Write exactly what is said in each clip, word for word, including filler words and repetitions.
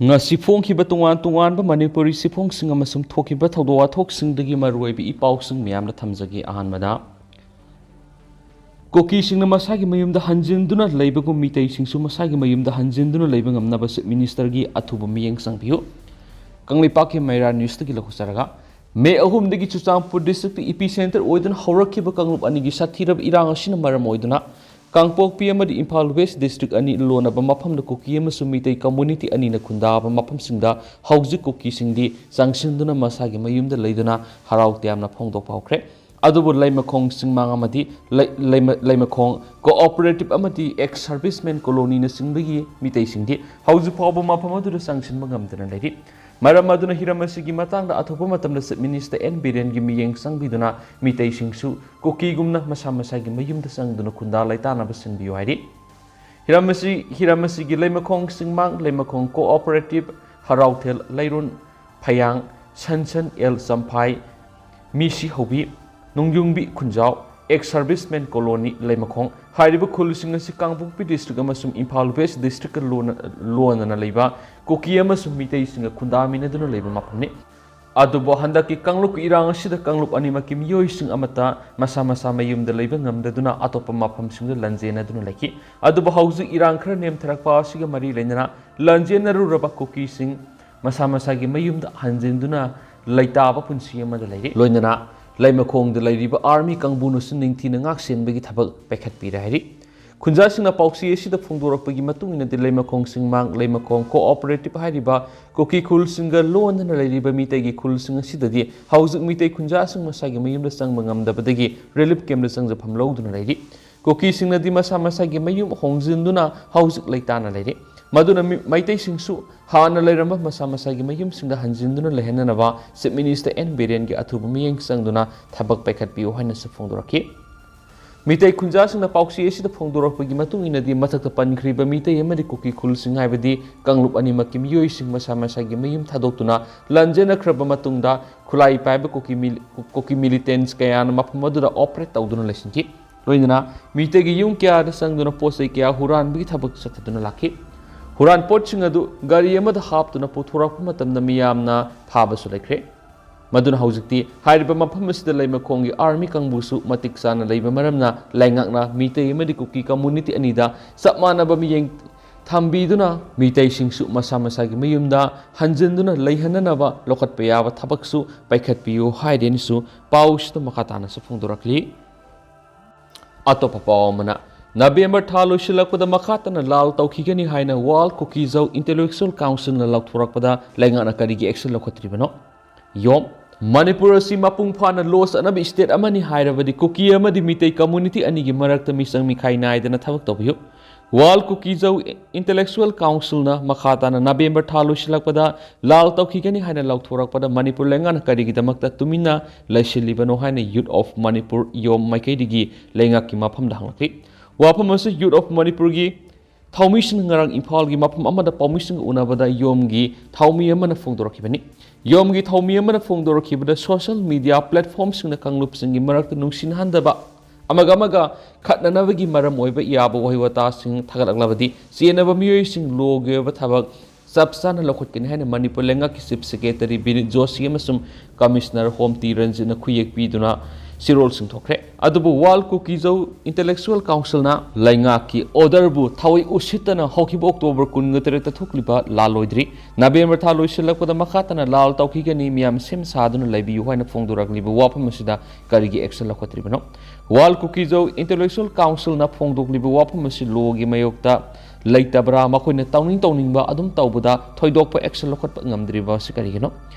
ꯉꯁꯤ ꯐꯣꯡꯈꯤꯕ ꯇꯣꯉꯥꯟ ꯇꯣꯉꯥꯟꯕ ꯃꯅꯤꯄꯨꯔꯤ ꯆꯦꯐꯣꯡꯁꯤꯡ ꯑꯃꯁꯨꯡ ꯊꯣꯛꯈꯤꯕ ꯊꯧꯗꯣꯛ ꯋꯥꯊꯣꯛꯁꯤꯡꯗꯒꯤ ꯃꯔꯨꯑꯣꯏꯕ ꯏ ꯄꯥꯎꯁꯤꯡ ꯃꯌꯥꯝꯗ ꯊꯝꯖꯒꯦ꯫ ꯑꯍꯥꯟꯕꯗ, ꯀꯨꯀꯤꯁꯤꯡꯅ ꯃꯁꯥꯒꯤ ꯃꯌꯨꯝꯗ ꯍꯟꯖꯤꯟꯗꯨꯅ ꯂꯩꯕꯒꯨꯝ ꯃꯤꯇꯩꯁꯤꯡꯁꯨ ꯃꯁꯥꯒꯤ ꯃꯌꯨꯝꯗ ꯍꯟꯖꯤꯟꯗꯨꯅ ꯂꯩꯕ ꯉꯝꯅꯕ ꯆꯤꯐ ꯃꯤꯅꯤꯁꯇꯔꯒꯤ ꯑꯊꯨꯕ ꯃꯤꯠꯌꯦꯡ ꯆꯪꯕꯤꯌꯨ꯫ ꯀꯪꯂꯩꯄꯥꯛꯀꯤ ꯃꯩꯔꯥ ꯅ꯭ꯌꯨꯁꯇꯒꯤ ꯂꯧꯊꯣꯛꯆꯔꯒ, ꯃꯦ ꯑꯍꯨꯝꯗꯒꯤ ꯆꯨꯔꯆꯥꯟꯄꯨꯔ ꯗꯤꯁꯇ꯭ꯔꯤꯛꯇ ꯏꯄꯤ ꯁꯦꯟꯇꯔ ꯑꯣꯏꯗꯨꯅ ꯍꯧꯔꯛꯈꯤꯕ ꯀꯥꯡꯂꯨꯞ ꯑꯅꯤꯒꯤ ꯁꯥꯊꯤꯔꯕ ꯏꯔꯥꯡ ꯑꯁꯤꯅ ꯃꯔꯝ ꯑꯣꯏꯗꯨꯅ ꯀꯥꯡꯄꯣꯛꯄꯤ ꯑꯃꯗꯤ ꯏꯝꯐꯥꯜ ꯋꯦꯁ ꯗꯤꯁꯇ꯭ꯔꯤꯛ ꯑꯅꯤ ꯂꯣꯟꯅꯕ ꯃꯐꯝꯗ ꯀꯨꯀꯤ ꯑꯃꯁꯨꯡ ꯃꯤꯇꯩ ꯀꯝꯃꯨꯅꯤꯇꯤ ꯑꯅꯤꯅ ꯈꯨꯟꯗꯥꯕ ꯃꯐꯝꯁꯤꯡꯗ ꯍꯧꯖꯤꯛ ꯀꯨꯀꯤꯁꯤꯡꯗꯤ ꯆꯪꯁꯤꯟꯗꯨꯅ ꯃꯁꯥꯒꯤ ꯃꯌꯨꯝꯗ ꯂꯩꯗꯨꯅ ꯍꯔꯥꯎ ꯇꯌꯥꯝꯅ ꯐꯣꯡꯗꯣꯛꯄ ꯍꯧꯈ꯭ꯔꯦ꯫ ꯑꯗꯨꯕꯨ ꯂꯩꯃꯈꯣꯡ ꯆꯤꯡꯃꯥꯡ ꯑꯃꯗꯤ ꯂꯩ-, ꯂꯩꯃ-, ꯂꯩꯃꯈꯣꯡ ꯀꯣꯑꯣꯄꯔꯦꯇꯤꯚ ꯑꯃꯗꯤ ꯑꯦꯛꯁ ꯁꯔꯚꯤꯁꯃꯦꯟ ꯀꯣꯂꯣꯅꯤꯅꯆꯤꯡꯕꯒꯤ ꯃꯤꯇꯩꯁꯤꯡꯗꯤ ꯍꯧꯖꯤꯛ ꯐꯥꯎꯕ ꯃꯐꯝ ꯑꯗꯨꯗ ꯆꯪꯁꯤꯟꯕ ꯉꯝꯗꯅ ꯂꯩꯔꯤ꯫ ꯃꯔꯝ ꯑꯗꯨꯅ ꯍꯤꯔꯝ ꯑꯁꯤꯒꯤ ꯃꯇꯥꯡꯗ ꯑꯊꯨꯕ ꯃꯇꯝꯗ ꯆꯤꯐ ꯃꯤꯅꯤꯁꯇꯔ ꯑꯦꯟ ꯕꯤꯔꯦꯟꯒꯤ ꯃꯤꯠꯌꯦꯡ ꯆꯪꯕꯤꯗꯨꯅ ꯃꯤꯇꯩꯁꯤꯡꯁꯨ ꯀꯨꯀꯤꯒꯨꯝꯅ ꯃꯁꯥ ꯃꯁꯥꯒꯤ ꯃꯌꯨꯝꯗ ꯆꯪꯗꯨꯅ ꯈꯨꯟꯗꯥ ꯂꯩꯇꯥꯅꯕ ꯁꯤꯟꯕꯤꯌꯨ ꯍꯥꯏꯔꯤ꯫ ꯍꯤꯔꯝ ꯑꯁꯤ, ꯍꯤꯔꯝ ꯑꯁꯤꯒꯤ ꯂꯩꯃꯈꯣꯡ ꯆꯤꯡꯃꯥꯡ, ꯂꯩꯃꯈꯣꯡ ꯀꯣꯑꯣꯄꯔꯦꯇꯤꯚ, ꯍꯔꯥꯎꯊꯦꯜ, ꯂꯩꯔꯣꯟ ꯐꯌꯥꯡ, ꯁꯟꯁꯟ ꯑꯦꯜ ꯆꯝꯐꯥꯏ, ꯃꯤꯁꯤ ꯍꯧꯕꯤ, ꯅꯣꯡꯌꯨꯡꯕꯤ ꯈꯨꯟꯖꯥꯎ, ꯑꯦꯛꯁ ꯁꯔꯚꯤꯁꯃꯦꯟ ꯀꯣꯂꯣꯅꯤ ꯂꯩꯃꯈꯣꯡ ꯍꯥꯏꯔꯤꯕ ꯈꯨꯜꯁꯤꯡ ꯑꯁꯤ ꯀꯥꯡꯄꯣꯛꯄꯤ ꯗꯤꯁꯇ꯭ꯔꯤꯛ ꯑꯃꯁꯨꯡ ꯏꯝꯐꯥꯜ ꯋꯦꯁ ꯗꯤꯁꯇ꯭ꯔꯤꯛꯀ ꯂꯣꯟꯅ-, ꯂꯣꯟꯅꯅ ꯂꯩꯕ ꯀꯨꯀꯤ ꯑꯃꯁꯨꯡ ꯃꯤꯇꯩꯁꯤꯡꯒ ꯈꯨꯟꯗꯥꯃꯤꯟꯅꯗꯨꯅ ꯂꯩꯕ ꯃꯐꯝꯅꯤ꯫ ꯑꯗꯨꯕꯨ ꯍꯟꯗꯛꯀꯤ ꯀꯥꯡꯂꯨꯞꯀꯤ ꯏꯔꯥꯡ ꯑꯁꯤꯗ ꯀꯥꯡꯂꯨꯞ ꯑꯅꯤꯃꯛꯀꯤ ꯃꯤꯑꯣꯏꯁꯤꯡ ꯑꯃꯠꯇ ꯃꯁꯥ ꯃꯁꯥ ꯃꯌꯨꯝꯗ ꯂꯩꯕ ꯉꯝꯗꯗꯨꯅ ꯑꯇꯣꯞꯄ ꯃꯐꯝꯁꯤꯡꯗ ꯂꯥꯟꯖꯦꯟꯅꯗꯨꯅ ꯂꯩꯈꯤ꯫ ꯑꯗꯨꯕꯨ ꯍꯧꯖꯤꯛ ꯏꯔꯥꯡ ꯈꯔ ꯅꯦꯝꯊꯔꯛꯄ ꯑꯁꯤꯒ ꯃꯔꯤ ꯂꯩꯅꯅ ꯂꯥꯟꯖꯦꯟꯅꯔꯨꯔꯕ ꯀꯨꯀꯤꯁꯤꯡ ꯃꯁꯥ ꯃꯁꯥꯒꯤ ꯃꯌꯨꯝꯗ ꯍꯟꯖꯤꯟꯗꯨꯅ ꯂꯩꯇꯥꯕ ꯄꯨꯟꯁꯤ ꯑꯃꯗ ꯂꯩꯔꯤ꯫ ꯂꯣꯏꯅꯅ ꯂꯩꯃꯈꯣꯡꯗ ꯂꯩꯔꯤꯕ ꯑꯥꯔꯃꯤ ꯀꯥꯡꯕꯨꯅꯁꯨ ꯅꯤꯡꯊꯤꯅ ꯉꯥꯛ ꯁꯦꯟꯕꯒꯤ ꯊꯕꯛ ꯄꯥꯏꯈꯠꯄꯤꯔꯦ ꯍꯥꯏꯔꯤ꯫ ꯈꯨꯟꯖꯥꯁꯤꯡꯅ ꯄꯥꯎꯆꯦ ꯑꯁꯤꯗ ꯐꯣꯡꯗꯣꯔꯛꯄꯒꯤ ꯃꯇꯨꯡ ꯏꯟꯅꯗꯤ ꯂꯩꯃꯈꯣꯡ ꯆꯤꯡꯃꯥꯡ, ꯂꯩꯃꯈꯣꯡ ꯀꯣꯑꯣꯄꯔꯦꯇꯤꯚ ꯍꯥꯏꯔꯤꯕ ꯀꯨꯀꯤ ꯈꯨꯜꯁꯤꯡꯒ ꯂꯣꯟꯅꯅ ꯂꯩꯔꯤꯕ ꯃꯤꯇꯩꯒꯤ ꯈꯨꯜꯁꯤꯡ ꯑꯁꯤꯗꯗꯤ ꯍꯧꯖꯤꯛ ꯃꯤꯇꯩ ꯈꯨꯟꯖꯥꯁꯤꯡ ꯃꯁꯥꯒꯤ ꯃꯌꯨꯝꯗ ꯆꯪꯕ ꯉꯝꯗꯕꯗꯒꯤ ꯔꯤꯂꯤꯐ ꯀꯦꯝꯞꯇ ꯆꯪꯖꯐꯝ ꯂꯧꯗꯨꯅ ꯂꯩꯔꯤ꯫ ꯀꯨꯀꯤꯁꯤꯡꯅꯗꯤ ꯃꯁꯥ ꯃꯁꯥꯒꯤ ꯃꯌꯨꯝ ꯍꯣꯡꯖꯤꯟꯗꯨꯅ ꯍꯧꯖꯤꯛ ꯂꯩꯇꯥꯅ ꯂꯩꯔꯤ꯫ ꯃꯗꯨꯅ ꯃꯤ-, ꯃꯩꯇꯩꯁꯤꯡꯁꯨ ꯍꯥꯟꯅ ꯂꯩꯔꯝꯕ ꯃꯁꯥ ꯃꯁꯥꯒꯤ ꯃꯌꯨꯝꯁꯤꯡꯗ ꯍꯟꯖꯤꯟꯗꯨꯅ ꯂꯩꯍꯟꯅꯅꯕ ꯆꯤꯐ ꯃꯤꯅꯤꯁꯇꯔ ꯑꯦꯟ ꯕꯤꯔꯦꯟꯒꯤ ꯑꯊꯨꯕ ꯃꯤꯠꯌꯦꯡ ꯆꯪꯗꯨꯅ ꯊꯕꯛ ꯄꯥꯏꯈꯠꯄꯤꯌꯨ ꯍꯥꯏꯅꯁꯨ ꯐꯣꯡꯗꯣꯔꯛꯈꯤ꯫ ꯃꯤꯇꯩ ꯈꯨꯟꯖꯥꯁꯤꯡꯅ ꯄꯥꯎꯆꯦ ꯑꯁꯤꯗ ꯐꯣꯡꯗꯣꯔꯛꯄꯒꯤ ꯃꯇꯨꯡ ꯏꯟꯅꯗꯤ ꯃꯊꯛꯇ ꯄꯟꯈ꯭ꯔꯤꯕ ꯃꯤꯇꯩ ꯑꯃꯗꯤ ꯀꯨꯀꯤ ꯈꯨꯜꯁꯤꯡ ꯍꯥꯏꯕꯗꯤ ꯀꯥꯡꯂꯨꯞ ꯑꯅꯤꯃꯛꯀꯤ ꯃꯤꯑꯣꯏꯁꯤꯡ ꯃꯁꯥ ꯃꯁꯥꯒꯤ ꯃꯌꯨꯝ ꯊꯥꯗꯣꯛꯇꯨꯅ ꯂꯥꯟꯖꯦꯟꯅꯈ꯭ꯔꯕ ꯃꯇꯨꯡꯗ ꯈꯨꯠꯂꯥꯏ ꯄꯥꯏꯕ ꯀꯨꯀꯤ ꯃꯤꯂꯤ-, ꯀꯨꯀꯤ ꯃꯤꯂꯤꯇꯦꯟꯠꯁ ꯀꯌꯥꯅ ꯃꯐꯝ ꯑꯗꯨꯗ ꯑꯣꯄꯔꯦꯠ ꯇꯧꯗꯨꯅ ꯂꯩꯁꯤꯟꯈꯤ꯫ ꯂꯣꯏꯅꯅ ꯃꯤꯇꯩꯒꯤ ꯌꯨꯝ ꯀꯌꯥꯗ ꯆꯪꯗꯨꯅ ꯄꯣꯠ ꯆꯩ ꯀꯌꯥ ꯍꯨꯔꯥꯟꯕꯒꯤ ꯊꯕꯛ ꯆꯠꯊꯗꯨꯅ ꯂꯥꯛꯈꯤ꯫ ꯍꯨꯔꯥꯟ ꯄꯣꯠꯁꯤꯡ ꯑꯗꯨ ꯒꯥꯔꯤ ꯑꯃꯗ ꯍꯥꯞꯇꯨꯅ ꯄꯨꯊꯣꯔꯛꯄ ꯃꯇꯝꯗ ꯃꯤꯌꯥꯝꯅ ꯐꯥꯕꯁꯨ ꯂꯩꯈ꯭ꯔꯦ꯫ ꯃꯗꯨꯅ ꯍꯧꯖꯤꯛꯇꯤ ꯍꯥꯏꯔꯤꯕ ꯃꯐꯝ ꯑꯁꯤꯗ ꯂꯩꯃꯈꯣꯡꯒꯤ army ꯀꯥꯡꯕꯨꯁꯨ ꯃꯇꯤꯛ ꯆꯥꯅ ꯂꯩꯕ ꯃꯔꯝꯅ ꯂꯩꯉꯥꯛꯅ ꯃꯤꯇꯩ ꯑꯃꯗꯤ ꯀꯨꯀꯤ community ꯑꯅꯤꯗ ꯆꯞ ꯃꯥꯟꯅꯕ ꯃꯤꯠꯌꯦꯡ ꯊꯝꯕꯤꯗꯨꯅ ꯃꯤꯇꯩꯁꯤꯡꯁꯨ ꯃꯁꯥ ꯃꯁꯥꯒꯤ ꯃꯌꯨꯝꯗ ꯍꯟꯖꯤꯟꯗꯨꯅ ꯂꯩꯍꯟꯅꯅꯕ ꯂꯧꯈꯠꯄ ꯌꯥꯕ ꯊꯕꯛꯁꯨ ꯄꯥꯏꯈꯠꯄꯤꯌꯨ ꯍꯥꯏꯔꯦꯅꯁꯨ ꯄꯥꯎꯁꯤꯗ ꯃꯈꯥ ꯇꯥꯅꯁꯨ ꯐꯣꯡꯗꯣꯔꯛꯂꯤ꯫ ꯑꯇꯣꯞꯄ ꯄꯥꯎ ꯑꯃꯅ, ꯅꯕꯦꯝꯕꯔ ꯊꯥ ꯂꯣꯏꯁꯤꯜꯂꯛꯄꯗ ꯃꯈꯥ ꯇꯥꯅ ꯂꯥꯜ ꯇꯧꯈꯤꯒꯅꯤ ꯍꯥꯏꯅ World Kuki-Zo Intellectual Council-ꯅ ꯂꯥꯎꯊꯣꯔꯛꯄꯗ ꯂꯩꯉꯥꯛꯅ ꯀꯔꯤꯒꯤ action ꯂꯧꯈꯠꯇ꯭ꯔꯤꯕꯅꯣ? ꯌꯣꯝ, ꯃꯅꯤꯄꯨꯔ ꯑꯁꯤ ꯃꯄꯨꯡ ꯐꯥꯅ ꯂꯣ ꯆꯠꯅꯕ state ꯑꯃꯅꯤ ꯍꯥꯏꯔꯕꯗꯤ ꯀꯨꯀꯤ ꯑꯃꯗꯤ ꯃꯤꯇꯩ community ꯑꯅꯤꯒꯤ ꯃꯔꯛꯇ ꯃꯤꯆꯪ ꯃꯤꯈꯥꯏ ꯅꯥꯏꯗꯅ ꯊꯕꯛ ꯇꯧꯕꯤꯌꯨ꯫ World Kuki-Zo Intellectual Council-ꯅ ꯃꯈꯥ ꯇꯥꯅ ꯅꯕꯦꯝꯕꯔ ꯊꯥ ꯂꯣꯏꯁꯤꯜꯂꯛꯄꯗ ꯂꯥꯜ ꯇꯧꯈꯤꯒꯅꯤ ꯍꯥꯏꯅ ꯂꯥꯎꯊꯣꯔꯛꯄꯗ ꯃꯅꯤꯄꯨꯔ ꯂꯩꯉꯥꯛꯅ ꯀꯔꯤꯒꯤꯗꯃꯛꯇ ꯇꯨꯃꯤꯟꯅ ꯂꯩꯁꯤꯜꯂꯤꯕꯅꯣ ꯍꯥꯏꯅ Youth of Manipur, ꯌꯣꯝ, ꯃꯥꯏꯀꯩꯗꯒꯤ ꯂꯩꯉꯥꯛꯀꯤ ꯃꯐꯝꯗ ꯍꯪꯂꯛꯂꯤ꯫ ꯋꯥꯐꯝ ꯑꯁꯤ Youth of Manipur-ꯒꯤ ꯊꯧꯃꯤꯁꯤꯡꯅ ꯉꯔꯥꯡ ꯏꯝꯐꯥꯜꯒꯤ ꯃꯐꯝ ꯑꯃꯗ ꯄꯥꯎꯃꯤꯁꯤꯡꯒ ꯎꯅꯕꯗ ꯌꯣꯝꯒꯤ ꯊꯧꯃꯤ ꯑꯃꯅ ꯐꯣꯡꯗꯣꯔꯛꯈꯤꯕꯅꯤ꯫ ꯌꯣꯝꯒꯤ ꯊꯧꯃꯤ ꯑꯃꯅ ꯐꯣꯡꯗꯣꯔꯛꯈꯤꯕꯗ social media platform-ꯁꯤꯡꯅ ꯀꯥꯡꯂꯨꯞꯁꯤꯡꯒꯤ ꯃꯔꯛꯇ ꯅꯨꯡꯁꯤꯅꯍꯟꯗꯕ, ꯑꯃꯒ ꯑꯃꯒ ꯈꯠꯅꯅꯕꯒꯤ ꯃꯔꯝ ꯑꯣꯏꯕ ꯌꯥꯕ ꯋꯥꯍꯩ ꯋꯥꯇꯥꯁꯤꯡ ꯊꯥꯒꯠꯂꯛꯂꯕꯗꯤ ꯆꯦꯟꯅꯕ ꯃꯤꯑꯣꯏꯁꯤꯡ ꯂꯣꯒꯤ ꯑꯣꯏꯕ ꯊꯕꯛ ꯆꯞ ꯆꯥꯅ ꯂꯧꯈꯠꯀꯅꯤ ꯍꯥꯏꯅ ꯃꯅꯤꯄꯨꯔ ꯂꯩꯉꯥꯛꯀꯤ Chief Secretary ꯕꯤꯅꯤꯠ ꯖꯣꯁꯤ ꯑꯃꯁꯨꯡ Commissioner Home ꯇꯤ ꯔꯟꯖꯤꯠꯅ ꯈꯨꯌꯦꯛ ꯄꯤꯗꯨꯅ ꯆꯦꯔꯣꯜꯁꯤꯡ ꯊꯣꯛꯈ꯭ꯔꯦ꯫ ꯑꯗꯨꯕꯨ World Kuki-Zo Intellectual Council-ꯅ ꯂꯩꯉꯥꯛꯀꯤ order-ꯕꯨ ꯊꯋꯥꯏ ꯎꯁꯤꯠꯇꯅ ꯍꯧꯈꯤꯕ ꯑꯣꯛꯇꯣꯕꯔ ꯀꯨꯟꯒ ꯇꯔꯦꯠꯇ ꯊꯣꯛꯂꯤꯕ ꯂꯥꯜ ꯂꯣꯏꯗ꯭ꯔꯤ꯫ ꯅꯕꯦꯝꯕꯔ ꯊꯥ ꯂꯣꯏꯁꯤꯜꯂꯛꯄꯗ ꯃꯈꯥ ꯇꯥꯅ ꯂꯥꯜ ꯇꯧꯈꯤꯒꯅꯤ, ꯃꯤꯌꯥꯝ ꯁꯦꯝ ꯁꯥꯗꯨꯅ ꯂꯩꯕꯤꯌꯨ ꯍꯥꯏꯅ ꯐꯣꯡꯗꯣꯔꯛꯂꯤꯕ ꯋꯥꯐꯝ ꯑꯁꯤꯗ ꯀꯔꯤꯒꯤ action ꯂꯧꯈꯠꯇ꯭ꯔꯤꯕꯅꯣ? World Kuki-Zo Intellectual Council-ꯅ ꯐꯣꯡꯗꯣꯛꯂꯤꯕ ꯋꯥꯐꯝ ꯑꯁꯤ ꯂꯣꯒꯤ ꯃꯥꯌꯣꯛꯇ ꯂꯩꯇꯕ꯭ꯔꯥ? ꯃꯈꯣꯏꯅ ꯇꯧꯅꯤꯡ ꯇꯧꯅꯤꯡꯕ ꯑꯗꯨꯝ ꯇꯧꯕꯗ ꯊꯣꯏꯗꯣꯛꯄ action ꯂꯧꯈꯠꯄ ꯉꯝꯗ꯭ꯔꯤꯕ ꯑꯁꯤ ꯀꯔꯤꯒꯤꯅꯣ?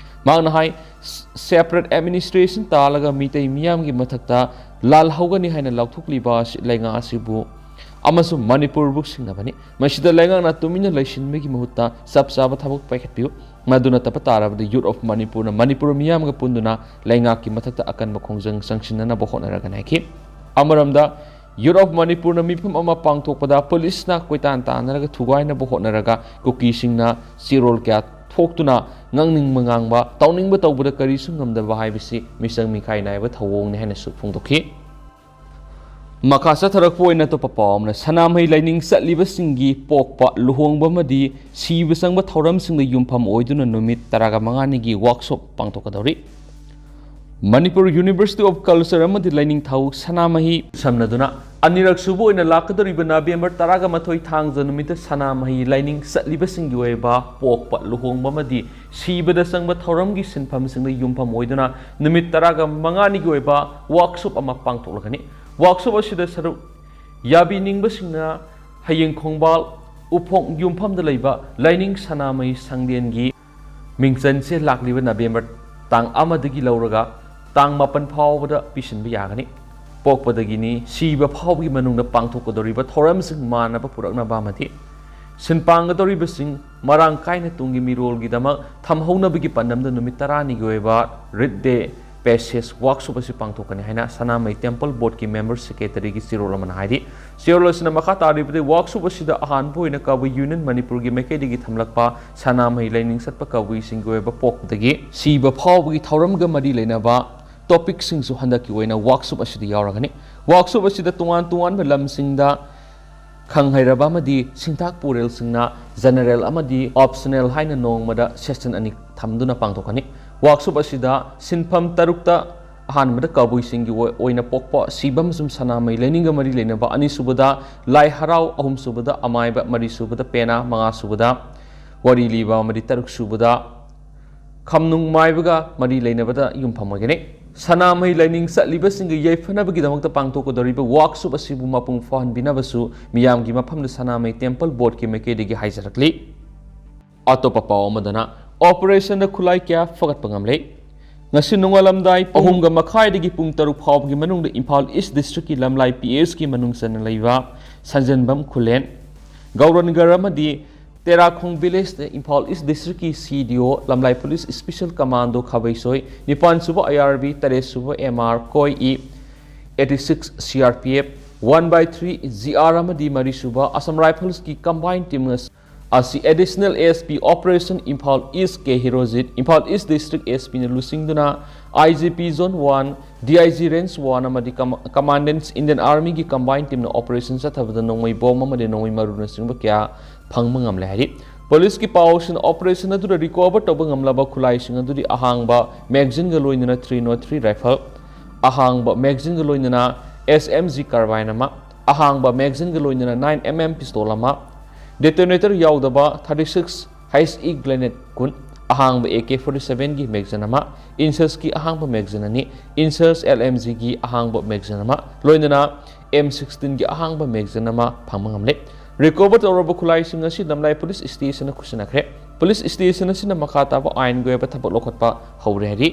ꯃꯍꯥꯛꯅ ꯍꯥꯏ, "Separate administration ꯇꯥꯜꯂꯒ ꯃꯤꯇꯩ ꯃꯤꯌꯥꯝꯒꯤ ꯃꯊꯛꯇ ꯂꯥꯜꯍꯧꯒꯅꯤ ꯍꯥꯏꯅ ꯂꯥꯎꯊꯣꯛꯂꯤꯕ ꯑꯁꯤ ꯂꯩꯉꯥꯛ ꯑꯁꯤꯕꯨ ꯑꯃꯁꯨꯡ ꯃꯅꯤꯄꯨꯔꯕꯨ ꯁꯤꯡꯅꯕꯅꯤ꯫ ꯃꯁꯤꯗ ꯂꯩꯉꯥꯛꯅ ꯇꯨꯃꯤꯟꯅ ꯂꯩꯁꯤꯟꯕꯒꯤ ꯃꯍꯨꯠꯇ ꯆꯞ ꯆꯥꯕ ꯊꯕꯛ ꯄꯥꯏꯈꯠꯄꯤꯌꯨ꯫ ꯃꯗꯨ ꯅꯠꯇꯕ ꯇꯥꯔꯕꯗꯤ Youth of Manipur-ꯅ ꯃꯅꯤꯄꯨꯔ ꯃꯤꯌꯥꯝꯒ ꯄꯨꯟꯗꯨꯅ ꯂꯩꯉꯥꯛꯀꯤ ꯃꯊꯛꯇ ꯑꯀꯟꯕ ꯈꯣꯡꯖꯪ ꯆꯪꯁꯤꯟꯅꯅꯕ ꯍꯣꯠꯅꯔꯒꯅꯤ" ꯍꯥꯏꯈꯤ꯫ ꯑꯃꯔꯣꯝꯗ Youth of Manipur-ꯅ ꯃꯤꯐꯝ ꯑꯃ ꯄꯥꯡꯊꯣꯛꯄꯗ ꯄꯨꯂꯤꯁꯅ ꯀꯣꯏꯇꯥꯟ ꯇꯥꯟꯅꯔꯒ ꯊꯨꯒꯥꯏꯅꯕ ꯍꯣꯠꯅꯔꯒ ꯀꯨꯀꯤꯁꯤꯡꯅ ꯆꯦꯔꯣꯜ ꯀꯌꯥ ꯊꯣꯛꯇꯨꯅ ꯉꯥꯡꯅꯤꯡꯕ ꯉꯥꯡꯕ, ꯇꯧꯅꯤꯡꯕ ꯇꯧꯕꯗ ꯀꯔꯤꯁꯨ ꯉꯝꯗꯕ ꯍꯥꯏꯕꯁꯤ ꯃꯤꯆꯪ ꯃꯤꯈꯥꯏ ꯅꯥꯏꯕ ꯊꯧꯑꯣꯡꯅꯤ ꯍꯥꯏꯅꯁꯨ ꯐꯣꯡꯗꯣꯛꯈꯤ꯫ ꯃꯈꯥ ꯆꯠꯊꯔꯛꯄ ꯑꯣꯏꯅ ꯑꯇꯣꯞꯄ ꯄꯥꯎ ꯑꯃꯅ, ꯁꯅꯥꯃꯍꯤ ꯂꯥꯏꯅꯤꯡ ꯆꯠꯂꯤꯕꯁꯤꯡꯒꯤ ꯄꯣꯛꯄ, ꯂꯨꯍꯣꯡꯕ ꯑꯃꯗꯤ ꯁꯤꯕ ꯆꯪꯕ ꯊꯧꯔꯝꯁꯤꯡꯗ ꯌꯨꯝꯐꯝ ꯑꯣꯏꯗꯨꯅ ꯅꯨꯃꯤꯠ ꯇꯔꯥꯒ ꯃꯉꯥꯅꯤꯒꯤ ꯋꯥꯔꯛꯁꯣꯞ ꯄꯥꯡꯊꯣꯛꯀꯗꯧꯔꯤ꯫ ꯃꯅꯤꯄꯨꯔ University of Culture ꯑꯃꯗꯤ ꯂꯥꯏꯅꯤꯡꯊꯧ ꯁꯅꯥꯃꯍꯤ ꯁꯝꯅꯗꯨꯅ ꯑꯅꯤꯔꯛ ꯁꯨꯕ ꯑꯣꯏꯅ ꯂꯥꯛꯀꯗꯧꯔꯤꯕ ꯅꯕꯦꯝꯕꯔ ꯇꯔꯥꯒ ꯃꯥꯊꯣꯏ ꯊꯥꯡꯖ ꯅꯨꯃꯤꯠꯇ ꯁꯅꯥꯃꯍꯤ ꯂꯥꯏꯅꯤꯡ ꯆꯠꯂꯤꯕꯁꯤꯡꯒꯤ ꯑꯣꯏꯕ ꯄꯣꯛꯄ, ꯂꯨꯍꯣꯡꯕ ꯑꯃꯗꯤ ꯁꯤꯕꯗ ꯆꯪꯕ ꯊꯧꯔꯝꯒꯤ ꯁꯤꯟꯐꯝꯁꯤꯡꯗ ꯌꯨꯝꯐꯝ ꯑꯣꯏꯗꯨꯅ ꯅꯨꯃꯤꯠ ꯇꯔꯥꯒ ꯃꯉꯥꯅꯤꯒꯤ ꯑꯣꯏꯕ ꯋꯥꯔꯛꯁꯣꯞ ꯑꯃ ꯄꯥꯡꯊꯣꯛꯂꯒꯅꯤ꯫ ꯋꯥꯔꯛꯁꯣꯞ ꯑꯁꯤꯗ ꯁꯔꯨꯛ ꯌꯥꯕꯤꯅꯤꯡꯕꯁꯤꯡꯅ ꯍꯌꯦꯡ ꯈꯣꯡꯕꯥꯜ ꯎꯐꯣꯡ ꯌꯨꯝꯐꯝꯗ ꯂꯩꯕ ꯂꯥꯏꯅꯤꯡ ꯁꯅꯥꯃꯍꯤ ꯁꯪꯂꯦꯟꯒꯤ ꯃꯤꯡꯆꯟꯁꯦ ꯂꯥꯛꯂꯤꯕ ꯅꯕꯦꯝꯕꯔ ꯇꯥꯡ ꯑꯃꯗꯒꯤ ꯂꯧꯔꯒ ꯇꯥꯡ ꯃꯥꯄꯟ ꯐꯥꯎꯕꯗ ꯄꯤꯁꯤꯟꯕ ꯌꯥꯒꯅꯤ꯫ ꯄꯣꯛꯄꯗꯒꯤꯅꯤ ꯁꯤꯕ ꯐꯥꯎꯕꯒꯤ ꯃꯅꯨꯡꯗ ꯄꯥꯡꯊꯣꯛꯀꯗꯧꯔꯤꯕ ꯊꯧꯔꯝꯁꯤꯡ ꯃꯥꯟꯅꯕ ꯄꯨꯔꯛꯅꯕ ꯑꯃꯗꯤ ꯁꯤꯟꯄꯥꯡꯒꯗꯧꯔꯤꯕꯁꯤꯡ ꯃꯔꯥꯡ ꯀꯥꯏꯅ ꯇꯨꯡꯒꯤ ꯃꯤꯔꯣꯜꯒꯤꯗꯃꯛ ꯊꯝꯍꯧꯅꯕꯒꯤ ꯄꯥꯟꯗꯝꯗ ꯅꯨꯃꯤꯠ ꯇꯔꯥꯅꯤꯒꯤ ꯑꯣꯏꯕ ꯔꯤꯠ ꯗꯦ ꯄꯦꯁꯦꯖ ꯋꯥꯔꯛꯁꯣꯞ ꯑꯁꯤ ꯄꯥꯡꯊꯣꯛꯀꯅꯤ ꯍꯥꯏꯅ ꯁꯅꯥꯃꯍꯤ ꯇꯦꯝꯄꯜ ꯕꯣꯔꯗꯀꯤ ꯃꯦꯝꯕꯔ ꯁꯦꯀ꯭ꯔꯦꯇꯔꯤꯒꯤ ꯆꯦꯔꯣꯜ ꯑꯃꯅ ꯍꯥꯏꯔꯤ꯫ ꯆꯦꯔꯣꯜ ꯑꯁꯤꯅ ꯃꯈꯥ ꯇꯥꯔꯤꯕꯗꯤ, ꯋꯥꯔꯛꯁꯣꯞ ꯑꯁꯤꯗ ꯑꯍꯥꯟꯕ ꯑꯣꯏꯅ ꯀꯕꯨꯏ ꯌꯨꯅꯤꯌꯟ ꯃꯅꯤꯄꯨꯔꯒꯤ ꯃꯥꯏꯀꯩꯗꯒꯤ ꯊꯝꯂꯛꯄ ꯁꯅꯥꯃꯍꯤ ꯂꯥꯏꯅꯤꯡ ꯆꯠꯄ ꯀꯕꯨꯏꯁꯤꯡꯒꯤ ꯑꯣꯏꯕ ꯄꯣꯛꯄꯗꯒꯤ ꯁꯤꯕ ꯐꯥꯎꯕꯒꯤ ꯊꯧꯔꯝꯒ ꯃꯔꯤ ꯂꯩꯅꯕ ꯇꯣꯄꯤꯛꯁꯤꯡꯁꯨ ꯍꯟꯗꯛꯀꯤ ꯑꯣꯏꯅ ꯋꯥꯔꯛꯁꯣꯞ ꯑꯁꯤꯗ ꯌꯥꯎꯔꯒꯅꯤ꯫ ꯋꯥꯔꯛꯁꯣꯞ ꯑꯁꯤꯗ ꯇꯣꯉꯥꯟ ꯇꯣꯉꯥꯟꯕ ꯂꯝꯁꯤꯡꯗ ꯈꯪ ꯍꯩꯔꯕ ꯑꯃꯗꯤ ꯁꯤꯡꯊꯥꯛ ꯄꯨꯔꯦꯜꯁꯤꯡꯅ ꯖꯦꯅꯔꯦꯜ ꯑꯃꯗꯤ ꯑꯣꯞꯁꯅꯦꯜ ꯍꯥꯏꯅ ꯅꯣꯡꯃꯗ ꯁꯦꯁꯟ ꯑꯅꯤ ꯊꯝꯗꯨꯅ ꯄꯥꯡꯊꯣꯛꯀꯅꯤ꯫ ꯋꯥꯔꯛꯁꯣꯞ ꯑꯁꯤꯗ ꯁꯤꯟꯐꯝ ꯇꯔꯨꯛꯇ ꯑꯍꯥꯟꯕꯗ ꯀꯕꯨꯏꯁꯤꯡꯒꯤ ꯑꯣꯏ-, ꯑꯣꯏꯅ ꯄꯣꯛꯄ ꯁꯤꯕ ꯑꯃꯁꯨꯡ ꯁꯅꯥꯃꯍꯤ ꯂꯥꯏꯅꯤꯡꯒ ꯃꯔꯤ ꯂꯩꯅꯕ, ꯑꯅꯤꯁꯨꯕꯗ ꯂꯥꯏ ꯍꯔꯥꯎ, ꯑꯍꯨꯝꯁꯨꯕꯗ ꯑꯃꯥꯏꯕ, ꯃꯔꯤꯁꯨꯕꯗ ꯄꯦꯅꯥ, ꯃꯉꯥꯁꯨꯕꯗ ꯋꯥꯔꯤ ꯂꯤꯕ ꯑꯃꯗꯤ ꯇꯔꯨꯛꯁꯨꯕꯗ ꯈꯝꯅꯨꯡ ꯃꯥꯏꯕꯒ ꯃꯔꯤ ꯂꯩꯅꯕꯗ ꯌꯨꯝꯐꯝ ꯑꯣꯏꯒꯅꯤ꯫ ꯁꯅꯥꯃꯍꯤ ꯂꯥꯏꯅꯤꯡ ꯆꯠꯂꯤꯕꯁꯤꯡꯒꯤ ꯌꯥꯏꯐꯅꯕꯒꯤꯗꯃꯛꯇ ꯄꯥꯡꯊꯣꯛꯀꯗꯧꯔꯤꯕ ꯋꯥꯔꯛꯁꯣꯞ ꯑꯁꯤꯕꯨ ꯃꯄꯨꯡ ꯐꯥꯍꯟꯕꯤꯅꯕꯁꯨ ꯃꯤꯌꯥꯝꯒꯤ ꯃꯐꯝꯗ ꯁꯅꯥꯃꯍꯤ ꯇꯦꯝꯄꯜ ꯕꯣꯔꯗꯀꯤ ꯃꯥꯏꯀꯩꯗꯒꯤ ꯍꯥꯏꯖꯔꯛꯂꯤ꯫ ꯑꯇꯣꯞꯄ ꯄꯥꯎ ꯑꯃꯗꯅ, ꯑꯣꯄꯔꯦꯁꯟꯗ ꯈꯨꯠꯂꯥꯏ ꯀꯌꯥ ꯐꯒꯠꯄ ꯉꯝꯂꯦ꯫ ꯉꯁꯤ ꯅꯣꯡꯉꯥꯜꯂꯝꯗꯥꯏ ꯄꯨꯡ ꯑꯍꯨꯝꯒ ꯃꯈꯥꯏꯗꯒꯤ ꯄꯨꯡ ꯇꯔꯨꯛ ꯐꯥꯎꯕꯒꯤ ꯃꯅꯨꯡꯗ ꯏꯝꯐꯥꯜ ꯏꯁ ꯗꯤꯁꯇ꯭ꯔꯤꯛꯀꯤ ꯂꯝꯂꯥꯏ ꯄꯤ ꯑꯦꯁꯀꯤ ꯃꯅꯨꯡ ꯆꯟꯅ ꯂꯩꯕ ꯁꯟꯖꯦꯟꯕꯝ ꯈꯨꯂꯦꯟ, ꯒꯧꯔꯅꯒꯔ ꯑꯃꯗꯤ ꯇꯦꯔꯥꯈꯣꯡ ꯚꯤꯂꯦꯖꯇ ꯏꯝꯐꯥꯜ ꯏꯁ ꯗꯤꯁꯇ꯭ꯔꯤꯛꯀꯤ ꯁꯤ ꯗꯤ ꯑꯣ, ꯂꯝꯂꯥꯏ ꯄꯨꯂꯤꯁ ꯏꯁꯄꯤꯁꯦꯜ ꯀꯃꯥꯟꯗꯣ ꯈꯥꯕꯩꯁꯣꯏ, ꯅꯤꯄꯥꯟ ꯁꯨꯕ ꯑꯥꯏ ꯑꯥꯔ ꯕꯤ, ꯇꯔꯦꯠ ꯁꯨꯕ ꯑꯦꯝ ꯑꯥꯔ, ꯀꯣꯏ E, eighty six C R P F, one by three G R ꯑꯃꯗꯤ ꯃꯔꯤ ꯁꯨꯕ ꯑꯁꯥꯝ ꯔꯥꯏꯐꯜꯁꯀꯤ ꯀꯝꯕꯥꯏꯟ ꯇꯤꯝ ꯑꯁꯤ additional S P operation Imphal East K Herojit, Imphal East district S ꯄꯤꯅ ꯂꯨꯆꯤꯡꯗꯨꯅ I G P Zone one, D I G Range one ꯑꯃꯗꯤ Commandant's Indian Armyꯒꯤ combined teamꯅ operation ꯆꯠꯊꯕꯗ ꯅꯣꯡꯃꯩ bomb ꯑꯃꯗꯤ ꯅꯣꯡꯃꯩ ꯃꯔꯨꯅꯆꯤꯡꯕ ꯀꯌꯥ ꯐꯪꯕ ꯉꯝꯂꯦ ꯍꯥꯏꯔꯤ꯫ Policeꯀꯤ ꯄꯥꯎꯁꯤꯡꯅ operation ꯑꯗꯨꯗ recover ꯇꯧꯕ ꯉꯝꯂꯕ ꯈꯨꯠꯂꯥꯏꯁꯤꯡ ꯑꯗꯨꯗꯤ ꯑꯍꯥꯡꯕ magazineꯒ ꯂꯣꯏꯅꯅ three nought three rifle, ꯑꯍꯥꯡꯕ magazineꯒ ꯂꯣꯏꯅꯅ S M G carbine ꯑꯃ, ꯑꯍꯥꯡꯕ magazineꯒ ꯂꯣꯏꯅꯅ nine M M pistol ꯑꯃ, detonator ꯌꯥꯎꯗꯕ thirty six H E grenade ꯀꯨꯟ, ꯑꯍꯥꯡꯕ A K forty sevenꯒꯤ magazine ꯑꯃ, INSASꯀꯤ ꯑꯍꯥꯡꯕ magazine ꯑꯅꯤ, INSAS L M Gꯒꯤ ꯑꯍꯥꯡꯕ magazine ꯑꯃ, ꯂꯣꯏꯅꯅ M sixteenꯒꯤ ꯑꯍꯥꯡꯕ magazine ꯑꯃ ꯐꯪꯕ ꯉꯝꯂꯦ꯫ Recover ꯇꯧꯔꯕ ꯈꯨꯠꯂꯥꯏꯁꯤꯡ ꯑꯁꯤ ꯂꯝꯂꯥꯏ police stationꯗ ꯈꯨꯠꯁꯤꯟꯅꯈ꯭ꯔꯦ꯫ Police station ꯑꯁꯤꯅ ꯃꯈꯥ ꯇꯥꯕ ꯑꯥꯏꯟꯒꯤ ꯑꯣꯏꯕ ꯊꯕꯛ ꯂꯧꯈꯠꯄ ꯍꯧꯔꯦ ꯍꯥꯏꯔꯤ꯫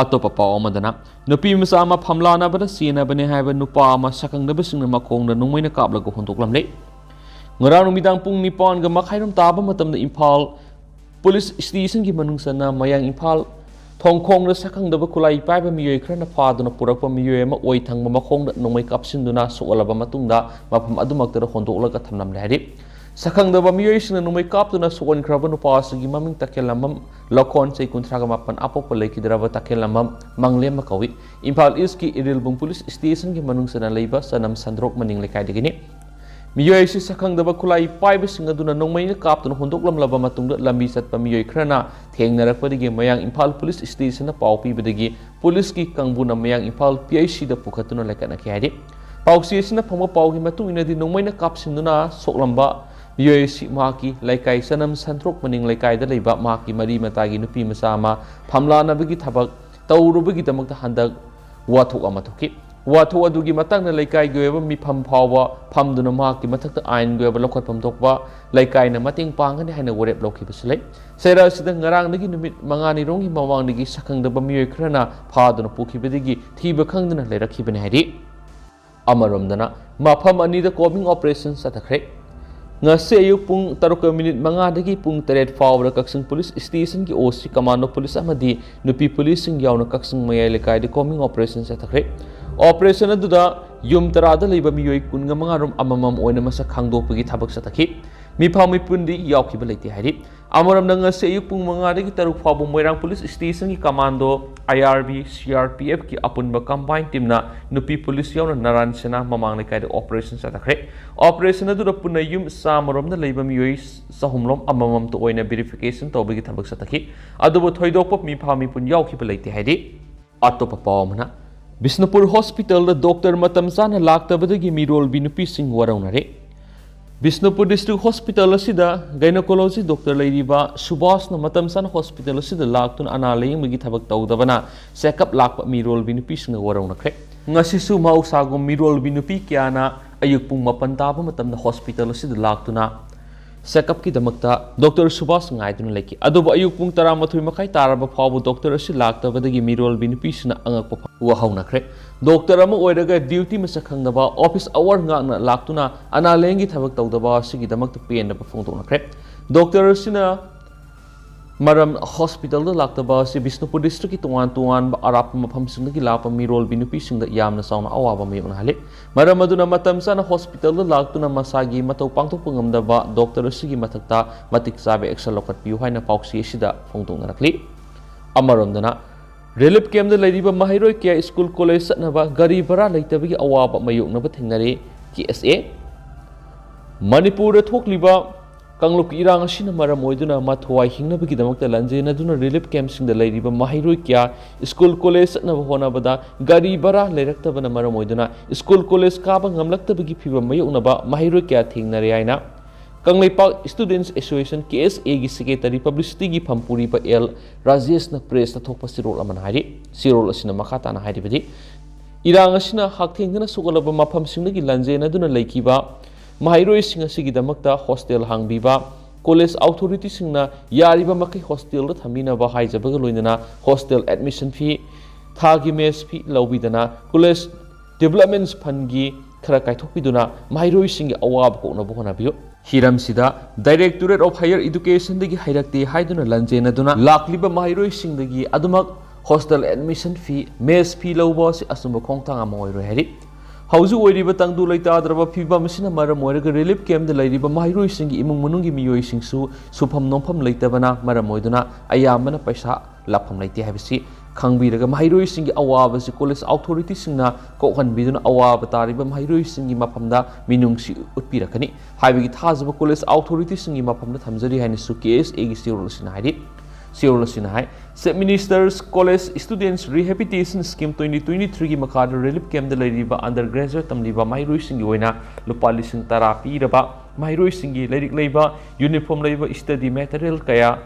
ꯑꯇꯣꯞꯄ ꯄꯥꯎ ꯑꯃꯗꯅ, ꯅꯨꯄꯤ ꯃꯆꯥ ꯑꯃ ꯐꯝꯂꯥꯅꯕꯗ ꯆꯦꯟꯅꯕꯅꯦ ꯍꯥꯏꯕ ꯅꯨꯄꯥ ꯑꯃ ꯁꯛꯈꯪꯗꯕꯁꯤꯡꯅ ꯃꯈꯣꯡꯗ ꯅꯣꯡꯃꯩꯅ ꯀꯥꯞꯂꯒ ꯍꯨꯟꯗꯣꯛꯂꯝꯂꯦ꯫ ꯉꯔꯥꯡ ꯅꯨꯃꯤꯗꯥꯡ ꯄꯨꯡ ꯅꯤꯄꯥꯟꯒ ꯃꯈꯥꯏꯔꯣꯝ ꯇꯥꯕ ꯃꯇꯝꯗ ꯏꯝꯐꯥꯜ police stationꯒꯤ ꯃꯅꯨꯡ ꯆꯟꯅ ꯃꯌꯥꯡ ꯏꯝꯐꯥꯜ ꯊꯣꯡꯈꯣꯡꯗ ꯁꯛꯈꯪꯗꯕ ꯈꯨꯠꯂꯥꯏ ꯄꯥꯏꯕ ꯃꯤꯑꯣꯏ ꯈꯔꯅ ꯐꯥꯗꯨꯅ ꯄꯨꯔꯛꯄ ꯃꯤꯑꯣꯏ ꯑꯃ ꯑꯣꯏ ꯊꯪꯕ ꯃꯈꯣꯡꯗ ꯅꯣꯡꯃꯩ ꯀꯥꯞꯁꯤꯟꯗꯨꯅ ꯁꯣꯛꯍꯜꯂꯕ ꯃꯇꯨꯡꯗ ꯃꯐꯝ ꯑꯗꯨꯃꯛꯇꯗ ꯍꯣꯟꯗꯣꯛꯂꯒ ꯊꯝꯂꯝꯂꯦ ꯍꯥꯏꯔꯤ꯫ ꯁꯛꯈꯪꯗꯕ ꯃꯤꯑꯣꯏꯁꯤꯡꯅ ꯅꯣꯡꯃꯩ ꯀꯥꯞꯇꯨꯅ ꯁꯣꯛꯍꯟꯈ꯭ꯔꯕ ꯅꯨꯄꯥ ꯑꯁꯤꯒꯤ ꯃꯃꯤꯡ ꯇꯈꯦꯜꯂꯝꯕꯝ ꯂꯈꯣꯟ, ꯆꯍꯤ ꯀꯨꯟꯊ꯭ꯔꯥꯒ ꯃꯥꯄꯟ, ꯑꯄꯣꯛꯄ ꯂꯩꯈꯤꯗ꯭ꯔꯕ ꯇꯈꯦꯜꯂꯝꯕꯝ ꯃꯪꯂꯦꯝꯕ ꯀꯧꯏ꯫ ꯏꯝꯐꯥꯜ ꯏꯁꯀꯤ ꯏꯔꯤꯜꯕꯨꯡ police stationꯒꯤ ꯃꯅꯨꯡ ꯆꯟꯅ ꯂꯩꯕ ꯆꯅꯝ ꯁꯟꯗ꯭ꯔꯣꯛ ꯃꯅꯤꯡ ꯂꯩꯀꯥꯏꯗꯒꯤꯅꯤ꯫ ꯃꯤꯑꯣꯏ ꯑꯁꯤ ꯁꯛꯈꯪꯗꯕ ꯈꯨꯠꯂꯥꯏ ꯄꯥꯏꯕꯁꯤꯡ ꯑꯗꯨꯅ ꯅꯣꯡꯃꯩꯅ ꯀꯥꯞꯇꯨꯅ ꯍꯨꯟꯗꯣꯛꯂꯝꯂꯕ ꯃꯇꯨꯡꯗ ꯂꯝꯕꯤ ꯆꯠꯄ ꯃꯤꯑꯣꯏ ꯈꯔꯅ ꯊꯦꯡꯅꯔꯛꯄꯗꯒꯤ ꯃꯌꯥꯡ ꯏꯝꯐꯥꯜ police stationꯗ ꯄꯥꯎ ꯄꯤꯕꯗꯒꯤ policeꯀꯤ ꯀꯥꯡꯕꯨꯅ ꯃꯌꯥꯡ ꯏꯝꯐꯥꯜ P I Cꯗ ꯄꯨꯈꯠꯇꯨꯅ ꯂꯩꯈꯠꯅꯈꯤ ꯍꯥꯏꯔꯤ꯫ ꯄꯥꯎꯆꯦ ꯑꯁꯤꯅ ꯐꯪꯕ ꯄꯥꯎꯒꯤ ꯃꯇꯨꯡ ꯏꯟꯅꯗꯤ ꯅꯣꯡꯃꯩꯅ ꯀꯥꯞꯁꯤꯟꯗꯨꯅ ꯁꯣꯛꯂꯝꯕ ꯃꯤꯑꯣꯏ ꯑꯁꯤ ꯃꯍꯥꯛꯀꯤ ꯂꯩꯀꯥꯏ ꯆꯅꯝ ꯁꯟꯗ꯭ꯔꯣꯛ ꯃꯅꯤꯡ ꯂꯩꯀꯥꯏꯗ ꯂꯩꯕ ꯃꯍꯥꯛꯀꯤ ꯃꯔꯤ ꯃꯇꯥꯒꯤ ꯅꯨꯄꯤ ꯃꯆꯥ ꯑꯃ ꯐꯝꯂꯥꯅꯕꯒꯤ ꯊꯕꯛ ꯇꯧꯔꯨꯕꯒꯤꯗꯃꯛꯇ ꯍꯟꯗꯛ ꯋꯥꯊꯣꯛ ꯑꯃ ꯊꯣꯛꯈꯤ꯫ ꯋꯥꯊꯣꯛ ꯑꯗꯨꯒꯤ ꯃꯇꯥꯡꯗ ꯂꯩꯀꯥꯏꯒꯤ ꯑꯣꯏꯕ ꯃꯤꯐꯝ ꯐꯥꯎꯕ ꯐꯝꯗꯨꯅ ꯃꯍꯥꯛꯀꯤ ꯃꯊꯛꯇ ꯑꯥꯏꯟꯒꯤ ꯑꯣꯏꯕ ꯂꯧꯈꯠꯐꯝ ꯊꯣꯛꯄ ꯂꯩꯀꯥꯏꯅ ꯃꯇꯦꯡ ꯄꯥꯡꯒꯅꯤ ꯍꯥꯏꯅ ꯋꯥꯔꯦꯞ ꯂꯧꯈꯤꯕꯁꯨ ꯂꯩ꯫ ꯆꯩꯔꯥ ꯑꯁꯤꯗ ꯉꯔꯥꯡꯗꯒꯤ ꯅꯨꯃꯤꯠ ꯃꯉꯥꯅꯤꯔꯣꯝꯒꯤ ꯃꯃꯥꯡꯗꯒꯤ ꯁꯛꯈꯪꯗꯕ ꯃꯤꯑꯣꯏ ꯈꯔꯅ ꯐꯥꯗꯨꯅ ꯄꯨꯈꯤꯕꯗꯒꯤ ꯊꯤꯕ ꯈꯪꯗꯅ ꯂꯩꯔꯛꯈꯤꯕꯅꯤ ꯍꯥꯏꯔꯤ꯫ ꯑꯃꯔꯣꯝꯗꯅ ꯃꯐꯝ ꯑꯅꯤꯗ combing operation ꯆꯠꯊꯈ꯭ꯔꯦ꯫ ꯉꯁꯤ ꯑꯌꯨꯛ ꯄꯨꯡ ꯇꯔꯨꯛꯀ ꯃꯤꯅꯤꯠ ꯃꯉꯥꯗꯒꯤ ꯄꯨꯡ ꯇꯔꯦꯠ ꯐꯥꯎꯕꯗ ꯀꯛꯆꯤꯡ police stationꯒꯤ O C, commando police ꯑꯃꯗꯤ ꯅꯨꯄꯤ policeꯁꯤꯡ ꯌꯥꯎꯅ ꯀꯛꯆꯤꯡ ꯃꯌꯥꯏ ꯂꯩꯀꯥꯏꯗ combing operation ꯆꯠꯊꯈ꯭ꯔꯦ꯫ Operation ꯑꯗꯨꯗ ꯌꯨꯝ ꯇꯔꯥꯗ ꯂꯩꯕ ꯃꯤꯑꯣꯏ ꯀꯨꯟꯒ ꯃꯉꯥ ꯔꯣꯝ ꯑꯃꯃꯝ ꯑꯣꯏꯅ ꯃꯁꯛ ꯈꯪꯗꯣꯛꯄꯒꯤ ꯊꯕꯛ ꯆꯠꯊꯈꯤ꯫ ꯃꯤꯐꯥ ꯃꯤꯄꯨꯟꯗꯤ ꯌꯥꯎꯈꯤꯕ ꯂꯩꯇꯦ ꯍꯥꯏꯔꯤ꯫ ꯑꯃꯔꯣꯝꯗ, ꯉꯁꯤ ꯑꯌꯨꯛ ꯄꯨꯡ ꯃꯉꯥꯗꯒꯤ ꯇꯔꯨꯛ ꯐꯥꯎꯕ ꯃꯣꯏꯔꯥꯡ ꯄꯨꯂꯤꯁ ꯁ꯭ꯇꯦꯁꯟꯒꯤ commando, I R B, C R P ꯑꯦꯐꯀꯤ ꯑꯄꯨꯟꯕ ꯀꯝꯕꯥꯏꯟ ꯇꯤꯝꯅ ꯅꯨꯄꯤ ꯄꯨꯂꯤꯁ ꯌꯥꯎꯅ ꯅꯔꯥꯟ ꯁꯦꯅꯥ ꯃꯃꯥꯡ ꯂꯩꯀꯥꯏꯗ ꯑꯣꯄꯔꯦꯁꯟ ꯆꯠꯊꯈ꯭ꯔꯦ꯫ ꯑꯣꯄꯔꯦꯁꯟ ꯑꯗꯨꯗ ꯄꯨꯟꯅ ꯌꯨꯝ ꯆꯥꯝꯃꯔꯣꯝꯗ ꯂꯩꯕ ꯃꯤꯑꯣꯏ ꯆꯍꯨꯝꯔꯣꯝ ꯑꯃꯃꯝꯇ ꯑꯣꯏꯅ ꯚꯦꯔꯤꯐꯤꯀꯦꯁꯟ ꯇꯧꯕꯒꯤ ꯊꯕꯛ ꯆꯠꯊꯈꯤ꯫ ꯑꯗꯨꯕꯨ ꯊꯣꯏꯗꯣꯛꯄ ꯃꯤꯐꯥ ꯃꯤꯄꯨꯟ ꯌꯥꯎꯈꯤꯕ ꯂꯩꯇꯦ ꯍꯥꯏꯔꯤ꯫ ꯑꯇꯣꯞꯄ ꯄꯥꯎ ꯑꯃꯅ, ꯕꯤꯁꯅꯨꯄꯨꯔ ꯍꯣꯁꯄꯤꯇꯥꯜꯗ ꯗꯣꯛꯇꯔ ꯃꯇꯝ ꯆꯥꯅ ꯂꯥꯛꯇꯕꯗꯒꯤ ꯃꯤꯔꯣꯜꯕꯤ ꯅꯨꯄꯤꯁꯤꯡ ꯋꯥꯔꯧꯅꯔꯦ꯫ ꯕꯤꯁꯅꯨꯄꯨꯔ ꯗꯤꯁꯇ꯭ꯔꯤꯛ ꯍꯣꯁꯄꯤꯇꯥꯜ ꯑꯁꯤꯗ ꯒꯥꯏꯅꯣꯀꯣꯂꯣꯖꯤ ꯗꯣꯛꯇꯔ ꯂꯩꯔꯤꯕ ꯁꯨꯕꯥꯁꯅ ꯃꯇꯝ ꯆꯥꯅ ꯍꯣꯁꯄꯤꯇꯥꯜ ꯑꯁꯤꯗ ꯂꯥꯛꯇꯨꯅ ꯑꯅꯥ ꯂꯥꯌꯦꯡꯕꯒꯤ ꯊꯕꯛ ꯇꯧꯗꯕꯅ ꯆꯦꯛꯑꯞ ꯂꯥꯛꯄ ꯃꯤꯔꯣꯜꯕꯤ ꯅꯨꯄꯤꯁꯤꯡꯅ ꯋꯥꯔꯧꯅꯈ꯭ꯔꯦ꯫ ꯉꯁꯤꯁꯨ ꯃꯍꯧꯁꯥꯒꯨꯝ ꯃꯤꯔꯣꯜꯕꯤ ꯅꯨꯄꯤ ꯀꯌꯥꯅ ꯑꯌꯨꯛ ꯄꯨꯡ ꯃꯥꯄꯟ ꯇꯥꯕ ꯃꯇꯝꯗ ꯍꯣꯁꯄꯤꯇꯥꯜ ꯑꯁꯤꯗ ꯂꯥꯛꯇꯨꯅ ꯆꯦꯛꯑꯞꯀꯤꯗꯃꯛꯇ ꯗꯣꯛꯇꯔ ꯁꯨꯕꯥꯁ ꯉꯥꯏꯗꯨꯅ ꯂꯩꯈꯤ꯫ ꯑꯗꯨꯕꯨ ꯑꯌꯨꯛ ꯄꯨꯡ ꯇꯔꯥꯃꯥꯊꯣꯏ ꯃꯈꯥꯏ ꯇꯥꯔꯕ ꯐꯥꯎꯕ ꯗꯣꯛꯇꯔ ꯑꯁꯤ ꯂꯥꯛꯇꯕꯗꯒꯤ ꯃꯤꯔꯣꯜꯕꯤ ꯅꯨꯄꯤꯁꯤꯡꯅ ꯑꯉꯛꯄ ꯐꯥꯎꯕ ꯍꯧꯅꯈ꯭ꯔꯦ꯫ ꯗꯣꯛꯇꯔ ꯑꯃ ꯑꯣꯏꯔꯒ ꯗ꯭ꯌꯨꯇꯤ ꯃꯁꯛ ꯈꯪꯗꯕ, ꯑꯣꯐꯤꯁ ꯑꯋꯥꯔ ꯉꯥꯛꯅ ꯂꯥꯛꯇꯨꯅ ꯑꯅꯥ ꯂꯥꯌꯦꯡꯒꯤ ꯊꯕꯛ ꯇꯧꯗꯕ ꯑꯁꯤꯒꯤꯗꯃꯛꯇ ꯄꯦꯟꯗꯕ ꯐꯣꯡꯗꯣꯛꯅꯈ꯭ꯔꯦ꯫ ꯗꯣꯛꯇꯔ ꯑꯁꯤꯅ ꯃꯔꯝ ꯍꯣꯁꯄꯤꯇꯥꯜꯗ ꯂꯥꯛꯇꯕ ꯑꯁꯤ ꯕꯤꯁꯅꯨꯄꯨꯔ ꯗꯤꯁꯇ꯭ꯔꯤꯛꯀꯤ ꯇꯣꯉꯥꯟ ꯇꯣꯉꯥꯟꯕ ꯑꯔꯥꯞꯄ ꯃꯐꯝꯁꯤꯡꯗꯒꯤ ꯂꯥꯛꯄ ꯃꯤꯔꯣꯜꯕꯤ ꯅꯨꯄꯤꯁꯤꯡꯗ ꯌꯥꯝꯅ ꯆꯥꯎꯅ ꯑꯋꯥꯕ ꯃꯥꯌꯣꯛꯅꯍꯜꯂꯤ꯫ ꯃꯔꯝ ꯑꯗꯨꯅ ꯃꯇꯝ ꯆꯥꯅ ꯍꯣꯁꯄꯤꯇꯥꯜꯗ ꯂꯥꯛꯇꯨꯅ ꯃꯁꯥꯒꯤ ꯃꯊꯧ ꯄꯥꯡꯊꯣꯛꯄ ꯉꯝꯗꯕ ꯗꯣꯛꯇꯔ ꯑꯁꯤꯒꯤ ꯃꯊꯛꯇ ꯃꯇꯤꯛ ꯆꯥꯕ ꯑꯦꯛꯁꯟ ꯂꯧꯈꯠꯄꯤꯌꯨ ꯍꯥꯏꯅ ꯄꯥꯎꯆꯦ ꯑꯁꯤꯗ ꯐꯣꯡꯗꯣꯛꯅꯔꯛꯂꯤ꯫ ꯑꯃꯔꯣꯝꯗꯅ, ꯔꯤꯂꯤꯐ ꯀꯦꯝꯞꯇ ꯂꯩꯔꯤꯕ ꯃꯍꯩꯔꯣꯏ ꯀꯌꯥ ꯁ꯭ꯀꯨꯜ ꯀꯣꯂꯦꯖ ꯆꯠꯅꯕ ꯒꯥꯔꯤ ꯚꯔꯥ ꯂꯩꯇꯕꯒꯤ ꯑꯋꯥꯕ ꯃꯥꯌꯣꯛꯅꯕ ꯊꯦꯡꯅꯔꯦ, ꯀꯦ ꯑꯦꯁ ꯑꯦ꯫ ꯃꯅꯤꯄꯨꯔꯗ ꯊꯣꯛꯂꯤꯕ ꯀꯥꯡꯂꯨꯞꯀꯤ ꯏꯔꯥꯡ ꯑꯁꯤꯅ ꯃꯔꯝ ꯑꯣꯏꯗꯨꯅ ꯃꯊ꯭ꯋꯥꯏ ꯍꯤꯡꯅꯕꯒꯤꯗꯃꯛꯇ ꯂꯥꯟꯖꯦꯟꯅꯗꯨꯅ ꯔꯤꯂꯤꯐ ꯀꯦꯝꯞꯁꯤꯡꯗ ꯂꯩꯔꯤꯕ ꯃꯍꯩꯔꯣꯏ ꯀꯌꯥ ꯁ꯭ꯀꯨꯜ ꯀꯣꯂꯦꯖ ꯆꯠꯅꯕ ꯍꯣꯠꯅꯕꯗ ꯒꯥꯔꯤ ꯚꯔꯥ ꯂꯩꯔꯛꯇꯕꯅ ꯃꯔꯝ ꯑꯣꯏꯗꯨꯅ ꯁ꯭ꯀꯨꯜ ꯀꯣꯂꯦꯖ ꯀꯥꯕ ꯉꯝꯂꯛꯇꯕꯒꯤ ꯐꯤꯚꯝ ꯃꯥꯌꯣꯛꯅꯕ ꯃꯍꯩꯔꯣꯏ ꯀꯌꯥ ꯊꯦꯡꯅꯔꯦ ꯍꯥꯏꯅ ꯀꯪꯂꯩꯄꯥꯛ ꯁ꯭ꯇꯨꯗꯦꯟꯠꯁ ꯑꯦꯁꯣꯁꯤꯌꯦꯁꯟ, ꯀꯦ ꯑꯦꯁ ꯑꯦꯒꯤ ꯁꯦꯀ꯭ꯔꯦꯇꯔꯤ ꯄꯕ꯭ꯂꯤꯁꯤꯇꯤꯒꯤ ꯐꯝ ꯄꯨꯔꯤꯕ ꯑꯦꯜ ꯔꯥꯖꯦꯁꯅ ꯄ꯭ꯔꯦꯁꯇ ꯊꯣꯛꯄ ꯆꯦꯔꯣꯜ ꯑꯃꯅ ꯍꯥꯏꯔꯤ꯫ ꯆꯦꯔꯣꯜ ꯑꯁꯤꯅ ꯃꯈꯥ ꯇꯥꯅ ꯍꯥꯏꯔꯤꯕꯗꯤ, ꯏꯔꯥꯡ ꯑꯁꯤꯅ ꯍꯛꯊꯦꯡꯅꯅ ꯁꯣꯛꯍꯜꯂꯕ ꯃꯐꯝꯁꯤꯡꯗꯒꯤ ꯂꯥꯟꯖꯦꯟꯅꯗꯨꯅ ꯂꯩꯈꯤꯕ ꯃꯍꯩꯔꯣꯏꯁꯤꯡ ꯑꯁꯤꯒꯤꯗꯃꯛꯇ ꯍꯣꯁꯇꯦꯜ ꯍꯥꯡꯕꯤꯕ, ꯀꯣꯂꯦꯖ ꯑꯣꯊꯣꯔꯤꯇꯤꯁꯤꯡꯅ ꯌꯥꯔꯤꯕ ꯃꯈꯩ ꯍꯣꯁꯇꯦꯜꯗ ꯊꯝꯕꯤꯅꯕ ꯍꯥꯏꯖꯕꯒ ꯂꯣꯏꯅꯅ ꯍꯣꯁꯇꯦꯜ ꯑꯦꯗꯃꯤꯁꯟ ꯐꯤ, ꯊꯥꯒꯤ ꯃꯦꯁ ꯐꯤ ꯂꯧꯕꯤꯗꯅ ꯀꯣꯂꯦꯖ ꯗꯤꯕꯦꯂꯞꯃꯦꯟꯠ ꯐꯟꯒꯤ ꯈꯔ ꯀꯥꯏꯊꯣꯛꯄꯤꯗꯨꯅ ꯃꯍꯩꯔꯣꯏꯁꯤꯡꯒꯤ ꯑꯋꯥꯕ ꯀꯣꯛꯅꯕ ꯍꯣꯠꯅꯕꯤꯌꯨ꯫ ꯍꯤꯔꯝꯁꯤꯗ ꯗꯥꯏꯔꯦꯛꯇꯣꯔꯦꯠ ꯑꯣꯐ ꯍꯥꯌꯔ ꯏꯗꯨꯀꯦꯁꯟꯗꯒꯤ ꯍꯥꯏꯔꯛꯇꯦ ꯍꯥꯏꯗꯨꯅ ꯂꯥꯟꯖꯦꯟꯅꯗꯨꯅ ꯂꯥꯛꯂꯤꯕ ꯃꯍꯩꯔꯣꯏꯁꯤꯡꯗꯒꯤ ꯑꯗꯨꯃꯛ ꯍꯣꯁꯇꯦꯜ ꯑꯦꯗꯃꯤꯁꯟ ꯐꯤ, ꯃꯦꯁ ꯐꯤ ꯂꯧꯕ ꯑꯁꯤ ꯑꯆꯨꯝꯕ ꯈꯣꯡꯊꯥꯡ ꯑꯃ ꯑꯣꯏꯔꯣꯏ ꯍꯥꯏꯔꯤ꯫ ꯍꯧꯖꯤꯛ ꯑꯣꯏꯔꯤꯕ ꯇꯪꯗꯨ ꯂꯩꯇꯥꯗ꯭ꯔꯕ ꯐꯤꯕꯝ ꯑꯁꯤꯅ ꯃꯔꯝ ꯑꯣꯏꯔꯒ ꯔꯤꯂꯤꯐ ꯀꯦꯝꯞꯇ ꯂꯩꯔꯤꯕ ꯃꯍꯩꯔꯣꯏꯁꯤꯡꯒꯤ ꯏꯃꯨꯡ ꯃꯅꯨꯡꯒꯤ ꯃꯤꯑꯣꯏꯁꯤꯡꯁꯨ ꯁꯨꯐꯝ ꯅꯣꯝꯐꯝ ꯂꯩꯇꯕꯅ ꯃꯔꯝ ꯑꯣꯏꯗꯨꯅ ꯑꯌꯥꯝꯕꯅ ꯄꯩꯁꯥ ꯂꯥꯛꯐꯝ ꯂꯩꯇꯦ ꯍꯥꯏꯕꯁꯤ ꯈꯪꯕꯤꯔꯒ ꯃꯍꯩꯔꯣꯏꯁꯤꯡꯒꯤ ꯑꯋꯥꯕꯁꯤ ꯀꯣꯂꯦꯖ ꯑꯣꯊꯣꯔꯤꯇꯤꯁꯤꯡꯅ ꯀꯣꯛꯍꯟꯕꯤꯗꯨꯅ ꯑꯋꯥꯕ ꯇꯥꯔꯤꯕ ꯃꯍꯩꯔꯣꯏꯁꯤꯡꯒꯤ ꯃꯐꯝꯗ ꯃꯤꯅꯨꯡꯁꯤ ꯎꯠꯄꯤꯔꯛꯀꯅꯤ ꯍꯥꯏꯕꯒꯤ ꯊꯥꯖꯕ ꯀꯣꯂꯦꯖ ꯑꯣꯊꯣꯔꯤꯇꯤꯁꯤꯡꯒꯤ ꯃꯐꯝꯗ ꯊꯝꯖꯔꯤ ꯍꯥꯏꯅꯁꯨ ꯀꯦ ꯑꯦꯁ ꯑꯦꯒꯤ ꯆꯦꯔꯣꯜ ꯑꯁꯤꯅ ꯍꯥꯏꯔꯤ꯫ ꯆꯦꯔꯣꯜ ꯑꯁꯤꯅ ꯍꯥꯏ, Chief Minister's College Students Rehabilitation Scheme twenty twenty-threeꯒꯤ ꯃꯈꯥꯗ ꯔꯤꯂꯤꯐ ꯀꯦꯝꯞꯇ ꯂꯩꯔꯤꯕ ꯑꯟꯗꯔ ꯒ꯭ꯔꯦꯖꯨꯑꯦꯠ ꯇꯝꯂꯤꯕ ꯃꯍꯩꯔꯣꯏꯁꯤꯡꯒꯤ ꯑꯣꯏꯅ ꯂꯨꯄꯥ ꯂꯤꯁꯤꯡ ꯇꯔꯥ ꯄꯤꯔꯕ ꯃꯍꯩꯔꯣꯏꯁꯤꯡꯒꯤ ꯂꯥꯏꯔꯤꯛ ꯂꯩꯕ, ꯌꯨꯅꯤꯐꯣꯔꯝ ꯂꯩꯕ, ꯁ꯭ꯇꯗꯤ ꯃꯦꯇꯔꯤꯌꯦꯜ ꯀꯌꯥ,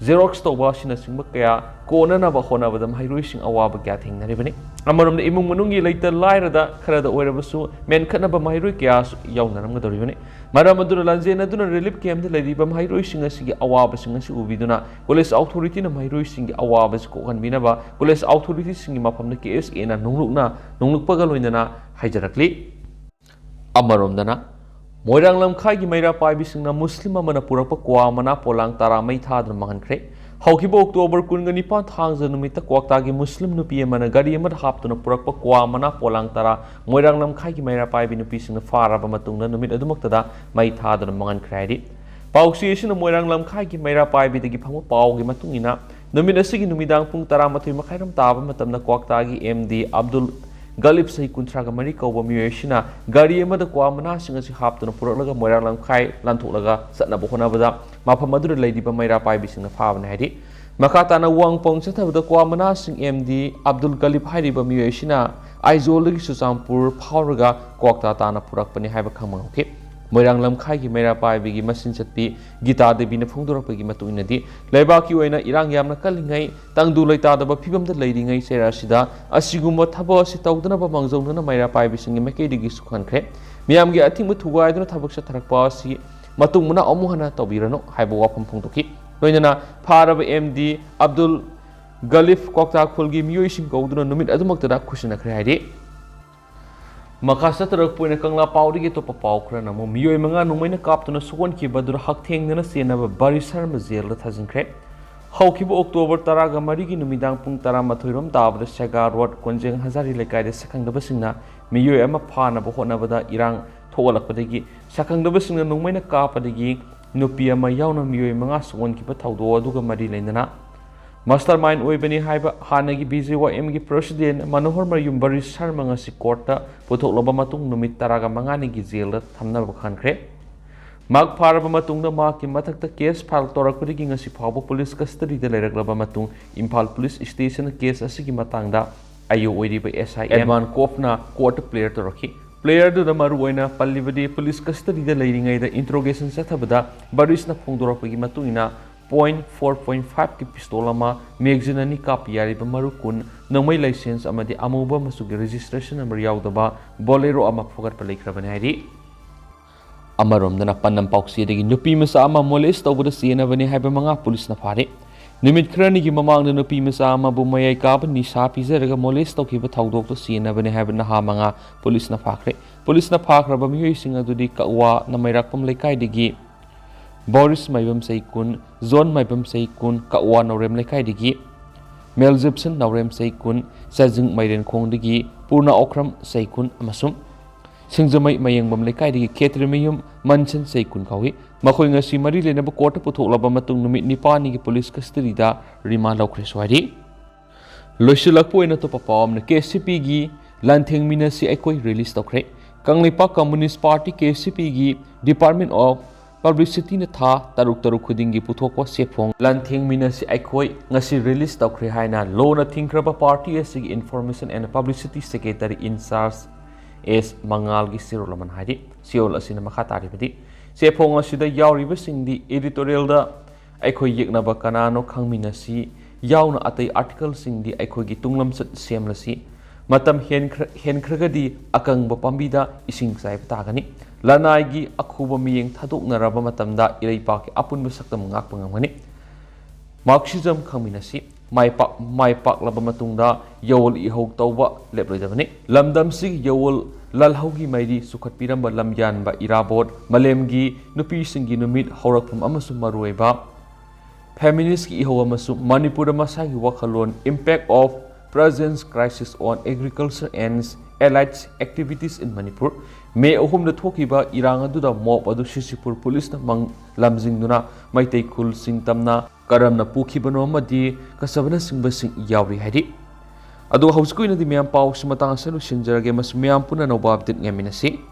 ꯖꯦꯔꯣꯛꯁ ꯇꯧꯕ ꯑꯁꯤꯅꯆꯤꯡꯕ ꯀꯌꯥ ꯀꯣꯟꯅꯅꯕ ꯍꯣꯠꯅꯕꯗ ꯃꯍꯩꯔꯣꯏꯁꯤꯡ ꯑꯋꯥꯕ ꯀꯌꯥ ꯊꯦꯡꯅꯔꯤꯕꯅꯤ꯫ ꯑꯃꯔꯣꯝꯗ ꯏꯃꯨꯡ ꯃꯅꯨꯡꯒꯤ ꯂꯩꯇ ꯂꯥꯏꯔꯗ ꯈꯔꯗ ꯑꯣꯏꯔꯕꯁꯨ ꯃꯦꯟꯈꯠꯅꯕ ꯃꯍꯩꯔꯣꯏ ꯀꯌꯥꯁꯨ ꯌꯥꯎꯅꯔꯝꯒꯗꯧꯔꯤꯕꯅꯤ꯫ ꯃꯔꯝ ꯑꯗꯨꯅ ꯂꯥꯟꯖꯦꯟꯅꯗꯨꯅ ꯔꯤꯂꯤꯐ ꯀꯦꯝꯞꯇ ꯂꯩꯔꯤꯕ ꯃꯍꯩꯔꯣꯏꯁꯤꯡ ꯑꯁꯤꯒꯤ ꯑꯋꯥꯕꯁꯤꯡ ꯑꯁꯤ ꯎꯕꯤꯗꯨꯅ ꯀꯣꯂꯦꯖ ꯑꯣꯊꯣꯔꯤꯇꯤꯅ ꯃꯍꯩꯔꯣꯏꯁꯤꯡꯒꯤ ꯑꯋꯥꯕꯁꯤ ꯀꯣꯛꯍꯟꯕꯤꯅꯕ ꯀꯣꯂꯦꯖ ꯑꯣꯊꯣꯔꯤꯇꯤꯁꯤꯡꯒꯤ ꯃꯐꯝꯗ ꯀꯦ ꯑꯦꯁ ꯑꯦꯅ ꯅꯣꯡꯂꯨꯛꯅ ꯅꯣꯡꯂꯨꯛꯄꯒ ꯂꯣꯏꯅꯅ ꯍꯥꯏꯖꯔꯛꯂꯤ꯫ ꯑꯃꯔꯣꯝꯗꯅ ꯃꯣꯏꯔꯥꯡ ꯂꯝꯈꯥꯏꯒꯤ ꯃꯩꯔꯥ ꯄꯥꯏꯕꯤꯁꯤꯡꯅ ꯃꯨꯁꯂꯤꯝ ꯑꯃꯅ ꯄꯨꯔꯛꯄ ꯀ꯭ꯋꯥ ꯃꯅꯥ ꯄꯣꯂꯥꯡ ꯇꯔꯥ ꯃꯩ ꯊꯥꯗꯨꯅ ꯃꯥꯡꯍꯟꯈ꯭ꯔꯦ꯫ ꯍꯧꯈꯤꯕ ꯑꯣꯛꯇꯣꯕꯔ ꯀꯨꯟꯒ ꯅꯤꯄꯥꯟ ꯊꯥꯡꯖ ꯅꯨꯃꯤꯠꯇ ꯀ꯭ꯋꯥꯛꯇꯥꯒꯤ ꯃꯨꯁꯂꯤꯝ ꯅꯨꯄꯤ ꯑꯃꯅ ꯒꯥꯔꯤ ꯑꯃꯗ ꯍꯥꯞꯇꯨꯅ ꯄꯨꯔꯛꯄ ꯀ꯭ꯋꯥ ꯃꯅꯥ ꯄꯣꯂꯥꯡ ꯇꯔꯥ ꯃꯣꯏꯔꯥꯡ ꯂꯝꯈꯥꯏꯒꯤ ꯃꯩꯔꯥ ꯄꯥꯏꯕꯤ ꯅꯨꯄꯤꯁꯤꯡꯅ ꯐꯥꯔꯕ ꯃꯇꯨꯡꯗ ꯅꯨꯃꯤꯠ ꯑꯗꯨꯃꯛꯇꯗ ꯃꯩ ꯊꯥꯗꯨꯅ ꯃꯥꯡꯍꯟꯈ꯭ꯔꯦ ꯍꯥꯏꯔꯤ꯫ ꯄꯥꯎꯆꯦ ꯑꯁꯤꯅ ꯃꯣꯏꯔꯥꯡ ꯂꯝꯈꯥꯏꯒꯤ ꯃꯩꯔꯥ ꯄꯥꯏꯕꯤꯗꯒꯤ ꯐꯪꯕ ꯄꯥꯎꯒꯤ ꯃꯇꯨꯡ ꯏꯟꯅ, ꯅꯨꯃꯤꯠ ꯑꯁꯤꯒꯤ ꯅꯨꯃꯤꯗꯥꯡ ꯄꯨꯡ ꯇꯔꯥꯃꯥꯊꯣꯏ ꯃꯈꯥꯏꯔꯣꯝ ꯇꯥꯕ ꯃꯇꯝꯗ ꯀ꯭ꯋꯥꯛꯇꯥꯒꯤ ꯑꯦꯝ ꯗꯤ ꯑꯕꯗꯨꯜ ꯒꯂꯤꯕ, ꯆꯍꯤ ꯀꯨꯟꯊ꯭ꯔꯥꯒ ꯃꯔꯤ ꯀꯧꯕ ꯃꯤꯑꯣꯏ ꯑꯁꯤꯅ ꯒꯥꯔꯤ ꯑꯃꯗ ꯀ꯭ꯋꯥ ꯃꯅꯥꯁꯤꯡ ꯑꯁꯤ ꯍꯥꯞꯇꯨꯅ ꯄꯨꯔꯛꯂꯒ ꯃꯣꯏꯔꯥꯡ ꯂꯝꯈꯥꯏ ꯂꯥꯟꯊꯣꯛꯂꯒ ꯆꯠꯅꯕ ꯍꯣꯠꯅꯕꯗ ꯃꯐꯝ ꯑꯗꯨꯗ ꯂꯩꯔꯤꯕ ꯃꯩꯔꯥ ꯄꯥꯏꯕꯤꯁꯤꯡꯅ ꯐꯥꯕꯅꯤ ꯍꯥꯏꯔꯤ꯫ ꯃꯈꯥ ꯇꯥꯅ ꯋꯥꯡꯄꯣꯡ ꯆꯠꯊꯕꯗ ꯀ꯭ꯋꯥ ꯃꯅꯥꯁꯤꯡ ꯑꯦꯝ ꯗꯤ ꯑꯕꯗꯨꯜ ꯒꯂꯤꯕ ꯍꯥꯏꯔꯤꯕ ꯃꯤꯑꯣꯏ ꯑꯁꯤꯅ ꯑꯥꯏꯖꯣꯜꯗꯒꯤ ꯆꯨꯔꯆꯥꯟꯄꯨꯔ ꯐꯥꯎꯔꯒ ꯀ꯭ꯋꯥꯛꯇꯥ ꯇꯥꯅ ꯄꯨꯔꯛꯄꯅꯤ ꯍꯥꯏꯕ ꯈꯪꯕ ꯉꯝꯈꯤ꯫ ꯃꯣꯏꯔꯥꯡ ꯂꯝꯈꯥꯏꯒꯤ ꯃꯩꯔꯥ ꯄꯥꯏꯕꯤꯒꯤ ꯃꯆꯤꯟ ꯆꯠꯄꯤ ꯒꯤꯇꯥ ꯗꯦꯕꯤꯅ ꯐꯣꯡꯗꯣꯔꯛꯄꯒꯤ ꯃꯇꯨꯡ ꯏꯟꯅꯗꯤ, ꯂꯩꯕꯥꯛꯀꯤ ꯑꯣꯏꯅ ꯏꯔꯥꯡ ꯌꯥꯝꯅ ꯀꯜꯂꯤꯉꯩ, ꯇꯪꯗꯨ ꯂꯩꯇꯥꯗꯕ ꯐꯤꯕꯝꯗ ꯂꯩꯔꯤꯉꯩ ꯆꯩꯔꯥꯁꯤꯗ ꯑꯁꯤꯒꯨꯝꯕ ꯊꯕꯛ ꯑꯁꯤ ꯇꯧꯗꯅꯕ ꯃꯥꯡꯖꯧꯅꯅ ꯃꯩꯔꯥ ꯄꯥꯏꯕꯤꯁꯤꯡꯒꯤ ꯃꯥꯏꯀꯩꯗꯒꯤꯁꯨ ꯈꯟꯈ꯭ꯔꯦ꯫ ꯃꯤꯌꯥꯝꯒꯤ ꯑꯊꯤꯡꯕ ꯊꯨꯒꯥꯏꯗꯨꯅ ꯊꯕꯛ ꯆꯠꯊꯔꯛꯄ ꯑꯁꯤ ꯃꯇꯨꯡ ꯃꯅꯥꯎ ꯑꯃꯨꯛ ꯍꯟꯅ ꯇꯧꯕꯤꯔꯅꯨ ꯍꯥꯏꯕ ꯋꯥꯐꯝ ꯐꯣꯡꯗꯣꯛꯈꯤ꯫ ꯂꯣꯏꯅꯅ ꯐꯥꯔꯕ ꯑꯦꯝ ꯗꯤ ꯑꯕꯗꯨꯜ ꯒꯂꯤꯐ ꯀ꯭ꯋꯥꯛꯇꯥ ꯈꯨꯜꯒꯤ ꯃꯤꯑꯣꯏꯁꯤꯡ ꯀꯧꯗꯨꯅ ꯅꯨꯃꯤꯠ ꯑꯗꯨꯃꯛꯇꯗ ꯈꯨꯠꯁꯤꯟꯅꯈ꯭ꯔꯦ ꯍꯥꯏꯔꯤ꯫ ꯃꯈꯥ ꯆꯠꯊꯔꯛꯄ ꯑꯣꯏꯅ ꯀꯪꯂꯥ ꯄꯥꯎꯗꯒꯤ ꯑꯇꯣꯞꯄ ꯄꯥꯎ ꯈꯔꯅ ꯑꯃꯨꯛ ꯃꯤꯑꯣꯏ ꯃꯉꯥ ꯅꯣꯡꯃꯩꯅ ꯀꯥꯞꯇꯨꯅ ꯁꯣꯛꯍꯟꯈꯤꯕ ꯑꯗꯨꯗ ꯍꯛꯊꯦꯡꯅꯅ ꯆꯦꯟꯅꯕ ꯕꯥꯔꯤ ꯁꯔꯃ ꯖꯦꯜꯗ ꯊꯥꯖꯤꯟꯈ꯭ꯔꯦ꯫ ꯍꯧꯈꯤꯕ ꯑꯣꯛꯇꯣꯕꯔ ꯇꯔꯥꯒ ꯃꯔꯤꯒꯤ ꯅꯨꯃꯤꯗꯥꯡ ꯄꯨꯡ ꯇꯔꯥꯃꯥꯊꯣꯏ ꯔꯣꯝ ꯇꯥꯕꯗ ꯁꯦꯒꯥ ꯔꯣꯗ ꯀꯣꯟꯖꯦꯡ ꯍꯖꯥꯔꯤ ꯂꯩꯀꯥꯏꯗ ꯁꯛꯈꯪꯗꯕꯁꯤꯡꯅ ꯃꯤꯑꯣꯏ ꯑꯃ ꯐꯥꯅꯕ ꯍꯣꯠꯅꯕꯗ ꯏꯔꯥꯡ ꯊꯣꯛꯍꯜꯂꯛꯄꯗꯒꯤ ꯁꯛꯈꯪꯗꯕꯁꯤꯡꯅ ꯅꯣꯡꯃꯩꯅ ꯀꯥꯞꯄꯗꯒꯤ ꯅꯨꯄꯤ ꯑꯃ ꯌꯥꯎꯅ ꯃꯤꯑꯣꯏ ꯃꯉꯥ ꯁꯣꯛꯍꯟꯈꯤꯕ ꯊꯧꯗꯣꯛ ꯑꯗꯨꯒ ꯃꯔꯤ ꯂꯩꯅꯅ ꯃꯥꯁꯇꯔ ꯃꯥꯏꯟ ꯑꯣꯏꯕꯅꯤ ꯍꯥꯏꯕ ꯍꯥꯟꯅꯒꯤ ꯕꯤ ꯖꯦ ꯋꯥꯏ ꯑꯦꯝꯒꯤ ꯄ꯭ꯔꯁꯤꯗꯦꯟ ꯃꯅꯣꯍꯔ ꯃꯌꯨꯝ ꯕꯔꯤꯁ ꯁꯔꯃ ꯉꯁꯤ ꯀꯣꯔꯠꯇ ꯄꯨꯊꯣꯛꯂꯕ ꯃꯇꯨꯡ ꯅꯨꯃꯤꯠ ꯇꯔꯥꯒ ꯃꯉꯥꯅꯤꯒꯤ ꯖꯦꯜꯗ ꯊꯝꯅꯕ ꯈꯟꯈ꯭ꯔꯦ꯫ ꯃꯍꯥꯛ ꯐꯥꯔꯕ ꯃꯇꯨꯡꯗ ꯃꯍꯥꯛꯀꯤ ꯃꯊꯛꯇ ꯀꯦꯁ ꯐꯥꯏꯜ ꯇꯧꯔꯛꯄꯗꯒꯤ ꯉꯁꯤ ꯐꯥꯎꯕ ꯄꯨꯂꯤꯁ ꯀꯁꯇꯗꯤꯗ ꯂꯩꯔꯛꯂꯕ ꯃꯇꯨꯡ ꯏꯝꯐꯥꯜ ꯄꯨꯂꯤꯁ ꯁ꯭ꯇꯦꯁꯟꯅ ꯀꯦꯁ ꯑꯁꯤꯒꯤ ꯃꯇꯥꯡꯗ ꯑꯥꯏ ꯑꯣ ꯑꯣꯏꯔꯤꯕ ꯑꯦꯁ ꯑꯥꯏ ꯑꯦꯗꯃꯥꯟ ꯀꯣꯐꯅ ꯀꯣꯔꯠꯇ ꯄ꯭ꯂꯦꯌꯔ ꯇꯧꯔꯛꯈꯤ꯫ ꯄ꯭ꯂꯦꯌꯔꯗꯨꯗ ꯃꯔꯨꯑꯣꯏꯅ ꯄꯜꯂꯤꯕꯗꯤ ꯄꯨꯂꯤꯁ ꯀꯁꯇꯗꯤꯗ ꯂꯩꯔꯤꯉꯩꯗ ꯏꯟꯇ꯭ꯔꯣꯒꯦꯁꯟ ꯆꯠꯊꯕꯗ ꯕꯔꯤꯁꯅ ꯐꯣꯡꯗꯣꯔꯛꯄꯒꯤ ꯃꯇꯨꯡ ꯏꯟꯅ ꯄꯣꯏꯟ ꯐꯣꯔ ꯄꯣꯏꯟ ꯐꯥꯏꯚꯀꯤ ꯄꯤꯁꯇꯣꯜ ꯑꯃ, ꯃꯦꯒꯖꯤꯟ ꯑꯅꯤ ꯀꯥꯞꯄ ꯌꯥꯔꯤꯕ ꯃꯔꯨ ꯀꯨꯟ, ꯅꯣꯡꯃꯩ ꯂꯥꯏꯁꯦꯟꯁ ꯑꯃꯗꯤ ꯑꯃꯨꯕ ꯃꯆꯨꯒꯤ ꯔꯦꯖꯤꯁꯇ꯭ꯔꯦꯁꯟ ꯅꯝꯕꯔ ꯌꯥꯎꯗꯕ ꯕꯣꯂꯦꯔꯣ ꯑꯃ ꯐꯥꯒꯠꯄ ꯂꯩꯈ꯭ꯔꯕꯅꯤ ꯍꯥꯏꯔꯤ꯫ ꯑꯃꯔꯣꯝꯗꯅ ꯄꯥꯟꯅꯝ ꯄꯥꯎꯆꯦꯗꯒꯤ ꯅꯨꯄꯤ ꯃꯆꯥ ꯑꯃ ꯃꯣꯂꯦꯁ ꯇꯧꯕꯗ ꯆꯦꯟꯅꯕꯅꯤ ꯍꯥꯏꯕ ꯃꯉꯥ ꯄꯨꯂꯤꯁꯅ ꯐꯥꯔꯦ꯫ ꯅꯨꯃꯤꯠ ꯈꯔꯅꯤꯒꯤ ꯃꯃꯥꯡꯗ ꯅꯨꯄꯤ ꯃꯆꯥ ꯑꯃꯕꯨ ꯃꯌꯥꯏ ꯀꯥꯕ ꯅꯤꯁꯥ ꯄꯤꯖꯔꯒ ꯃꯣꯂꯦꯁ ꯇꯧꯈꯤꯕ ꯊꯧꯗꯣꯛꯇ ꯆꯦꯟꯅꯕꯅꯤ ꯍꯥꯏꯕ ꯅꯍꯥ ꯃꯉꯥ ꯄꯨꯂꯤꯁꯅ ꯐꯥꯈ꯭ꯔꯦ꯫ ꯄꯨꯂꯤꯁꯅ ꯐꯥꯈ꯭ꯔꯕ ꯃꯤꯑꯣꯏꯁꯤꯡ ꯑꯗꯨꯗꯤ ꯀꯛꯋꯥ ꯅꯃꯩꯔꯥꯛꯄꯝ ꯂꯩꯀꯥꯏꯗꯒꯤ ꯕꯣꯔꯤꯁ ꯃꯥꯏꯕꯝ ꯆꯍꯤ ꯀꯨꯟ, ꯖꯣꯟ ꯃꯥꯏꯕꯝ ꯆꯍꯤ ꯀꯨꯟ, ꯀꯛꯋꯥ ꯅꯥꯎꯔꯦꯝ ꯂꯩꯀꯥꯏꯗꯒꯤ ꯃꯦꯜ ꯖꯤꯞꯁꯟ ꯅꯥꯎꯔꯦꯝ ꯆꯍꯤ ꯀꯨꯟ, ꯆꯥꯖꯤꯡ ꯃꯥꯏꯔꯦꯟꯈꯣꯡꯗꯒꯤ ꯄꯨꯔꯅ ꯑꯣꯈ꯭ꯔꯝ ꯆꯍꯤ ꯀꯨꯟ ꯑꯃꯁꯨꯡ ꯁꯤꯡꯖꯃꯩ ꯃꯌꯦꯡꯕꯝ ꯂꯩꯀꯥꯏꯗꯒꯤ ꯈꯦꯇ꯭ꯔꯤꯃꯌꯨꯝ ꯃꯟꯁꯟ ꯆꯍꯤ ꯀꯨꯟ ꯀꯧꯏ꯫ ꯃꯈꯣꯏ ꯉꯁꯤ ꯃꯔꯤ ꯂꯩꯅꯕ ꯀꯣꯔꯠꯇ ꯄꯨꯊꯣꯛꯂꯕ ꯃꯇꯨꯡ ꯅꯨꯃꯤꯠ ꯅꯤꯄꯥꯜꯅꯤꯒꯤ ꯄꯨꯂꯤꯁ ꯀꯁꯇꯗꯤꯗ ꯔꯤꯃꯥꯟ ꯂꯧꯈ꯭ꯔꯦꯁꯨ ꯍꯥꯏꯔꯤ꯫ ꯂꯣꯏꯁꯤꯜꯂꯛꯄ ꯑꯣꯏꯅ ꯑꯇꯣꯞꯄ ꯄꯥꯎ ꯑꯃꯅ, ꯀꯦ ꯁꯤ ꯄꯤꯒꯤ ꯂꯥꯟꯊꯦꯡꯃꯤꯟꯅꯁꯤ ꯑꯩꯈꯣꯏ ꯔꯤꯂꯤꯁ ꯇꯧꯈ꯭ꯔꯦ꯫ Kangleipak communist party, K C ꯄꯤꯒꯤ Department of Publicityꯅ ꯊꯥ ꯇꯔꯨꯛ ꯇꯔꯨꯛ ꯈꯨꯗꯤꯡꯒꯤ ꯄꯨꯊꯣꯛꯄ ꯆꯦꯐꯣꯡ ꯂꯥꯟꯊꯦꯡꯃꯤꯟꯅꯁꯤ ꯑꯩꯈꯣꯏ ꯉꯁꯤ ꯔꯤꯂꯤꯁ ꯇꯧꯈ꯭ꯔꯦ ꯍꯥꯏꯅ ꯂꯣꯅ ꯊꯤꯡꯈ꯭ꯔꯕ ꯄꯥꯔꯇꯤ ꯑꯁꯤꯒꯤ Information and Publicity Secretary in Charge ꯑꯦꯁ ꯃꯉꯥꯜꯒꯤ ꯆꯦꯔꯣꯜ ꯑꯃꯅ ꯍꯥꯏꯔꯤ꯫ ꯆꯦꯔꯣꯜ ꯑꯁꯤꯅ ꯃꯈꯥ ꯇꯥꯔꯤꯕꯗꯤ, ꯆꯦꯐꯣꯡ ꯑꯁꯤꯗ ꯌꯥꯎꯔꯤꯕꯁꯤꯡꯗꯤ editorialꯗ ꯑꯩꯈꯣꯏ ꯌꯦꯛꯅꯕ ꯀꯅꯥꯅꯣ ꯈꯪꯃꯤꯟꯅꯁꯤ ꯌꯥꯎꯅ ꯑꯇꯩ articleꯁꯤꯡꯗꯤ ꯑꯩꯈꯣꯏꯒꯤ ꯇꯨꯡꯂꯝꯆꯠ ꯁꯦꯝꯂꯁꯤ꯫ ꯃꯇꯝ ꯍꯦꯟꯈ꯭ꯔ-, ꯍꯦꯟꯈ꯭ꯔꯒꯗꯤ ꯑꯀꯪꯕ ꯄꯥꯝꯕꯤꯗ ꯏꯁꯤꯡ ꯆꯥꯏꯕ ꯇꯥꯒꯅꯤ꯫ ꯂꯅꯥꯏꯒꯤ ꯑꯈꯨꯕ ꯃꯤꯠꯌꯦꯡ ꯊꯥꯗꯣꯛꯅꯔꯕ ꯃꯇꯝꯗ ꯏꯔꯩꯄꯥꯛꯀꯤ ꯑꯄꯨꯟꯕ ꯁꯛꯇꯝ ꯉꯥꯛꯄ ꯉꯝꯒꯅꯤ꯫ Marxism ꯈꯪꯃꯤꯟꯅꯁꯤ꯫ ꯃꯥꯏ ꯄꯥꯛ-, ꯃꯥꯏ ꯄꯥꯛꯂꯕ ꯃꯇꯨꯡꯗ ꯌꯣꯜ ꯏꯍꯧ ꯇꯧꯕ ꯂꯦꯞꯂꯣꯏꯗꯕꯅꯤ꯫ ꯂꯝꯗꯝꯁꯤꯒꯤ ꯌꯣꯜ ꯂꯥꯜꯍꯧꯒꯤ ꯃꯩꯔꯤ ꯆꯨꯈꯠꯄꯤꯔꯝꯕ ꯂꯝꯌꯥꯟꯕ ꯏꯔꯥꯕꯣꯠ, ꯃꯥꯂꯦꯝꯒꯤ ꯅꯨꯄꯤꯁꯤꯡꯒꯤ ꯅꯨꯃꯤꯠ ꯍꯧꯔꯛꯐꯝ ꯑꯃꯁꯨꯡ ꯃꯔꯨꯑꯣꯏꯕ Feministꯀꯤ ꯏꯍꯧ ꯑꯃꯁꯨ ꯃꯅꯤꯄꯨꯔꯗ ꯃꯁꯥꯒꯤ ꯋꯥꯈꯜꯂꯣꯟ Impact of Present Crisis on Agriculture and Allied Activities in Manipur, ꯃꯦ ꯑꯍꯨꯝꯗ ꯊꯣꯛꯈꯤꯕ ꯏꯔꯥꯡ ꯑꯗꯨꯗ ꯃꯣꯞ ꯑꯗꯨ ꯁꯤꯁꯤꯄꯨꯔ ꯄꯨꯂꯤꯁꯅ ꯃꯪ ꯂꯝꯖꯤꯡꯗꯨꯅ ꯃꯩꯇꯩ ꯈꯨꯜꯁꯤꯡ ꯇꯝꯅ ꯀꯔꯝꯅ ꯄꯨꯈꯤꯕꯅꯣ ꯑꯃꯗꯤ ꯀꯆꯕꯅꯆꯤꯡꯕꯁꯤꯡ ꯌꯥꯎꯔꯤ ꯍꯥꯏꯔꯤ꯫ ꯑꯗꯣ ꯍꯧꯖꯤꯛꯀꯤ ꯑꯣꯏꯅꯗꯤ ꯃꯌꯥꯝ ꯄꯥꯎꯁꯤ ꯃꯇꯥꯡ ꯑꯁꯤꯗ ꯂꯣꯏꯁꯤꯟꯖꯔꯒꯦ꯫ ꯃꯁꯤ ꯃꯌꯥꯝ ꯄꯨꯟꯅ ꯑꯅꯧꯕ update ꯉꯥꯏꯃꯤꯟꯅꯁꯤ꯫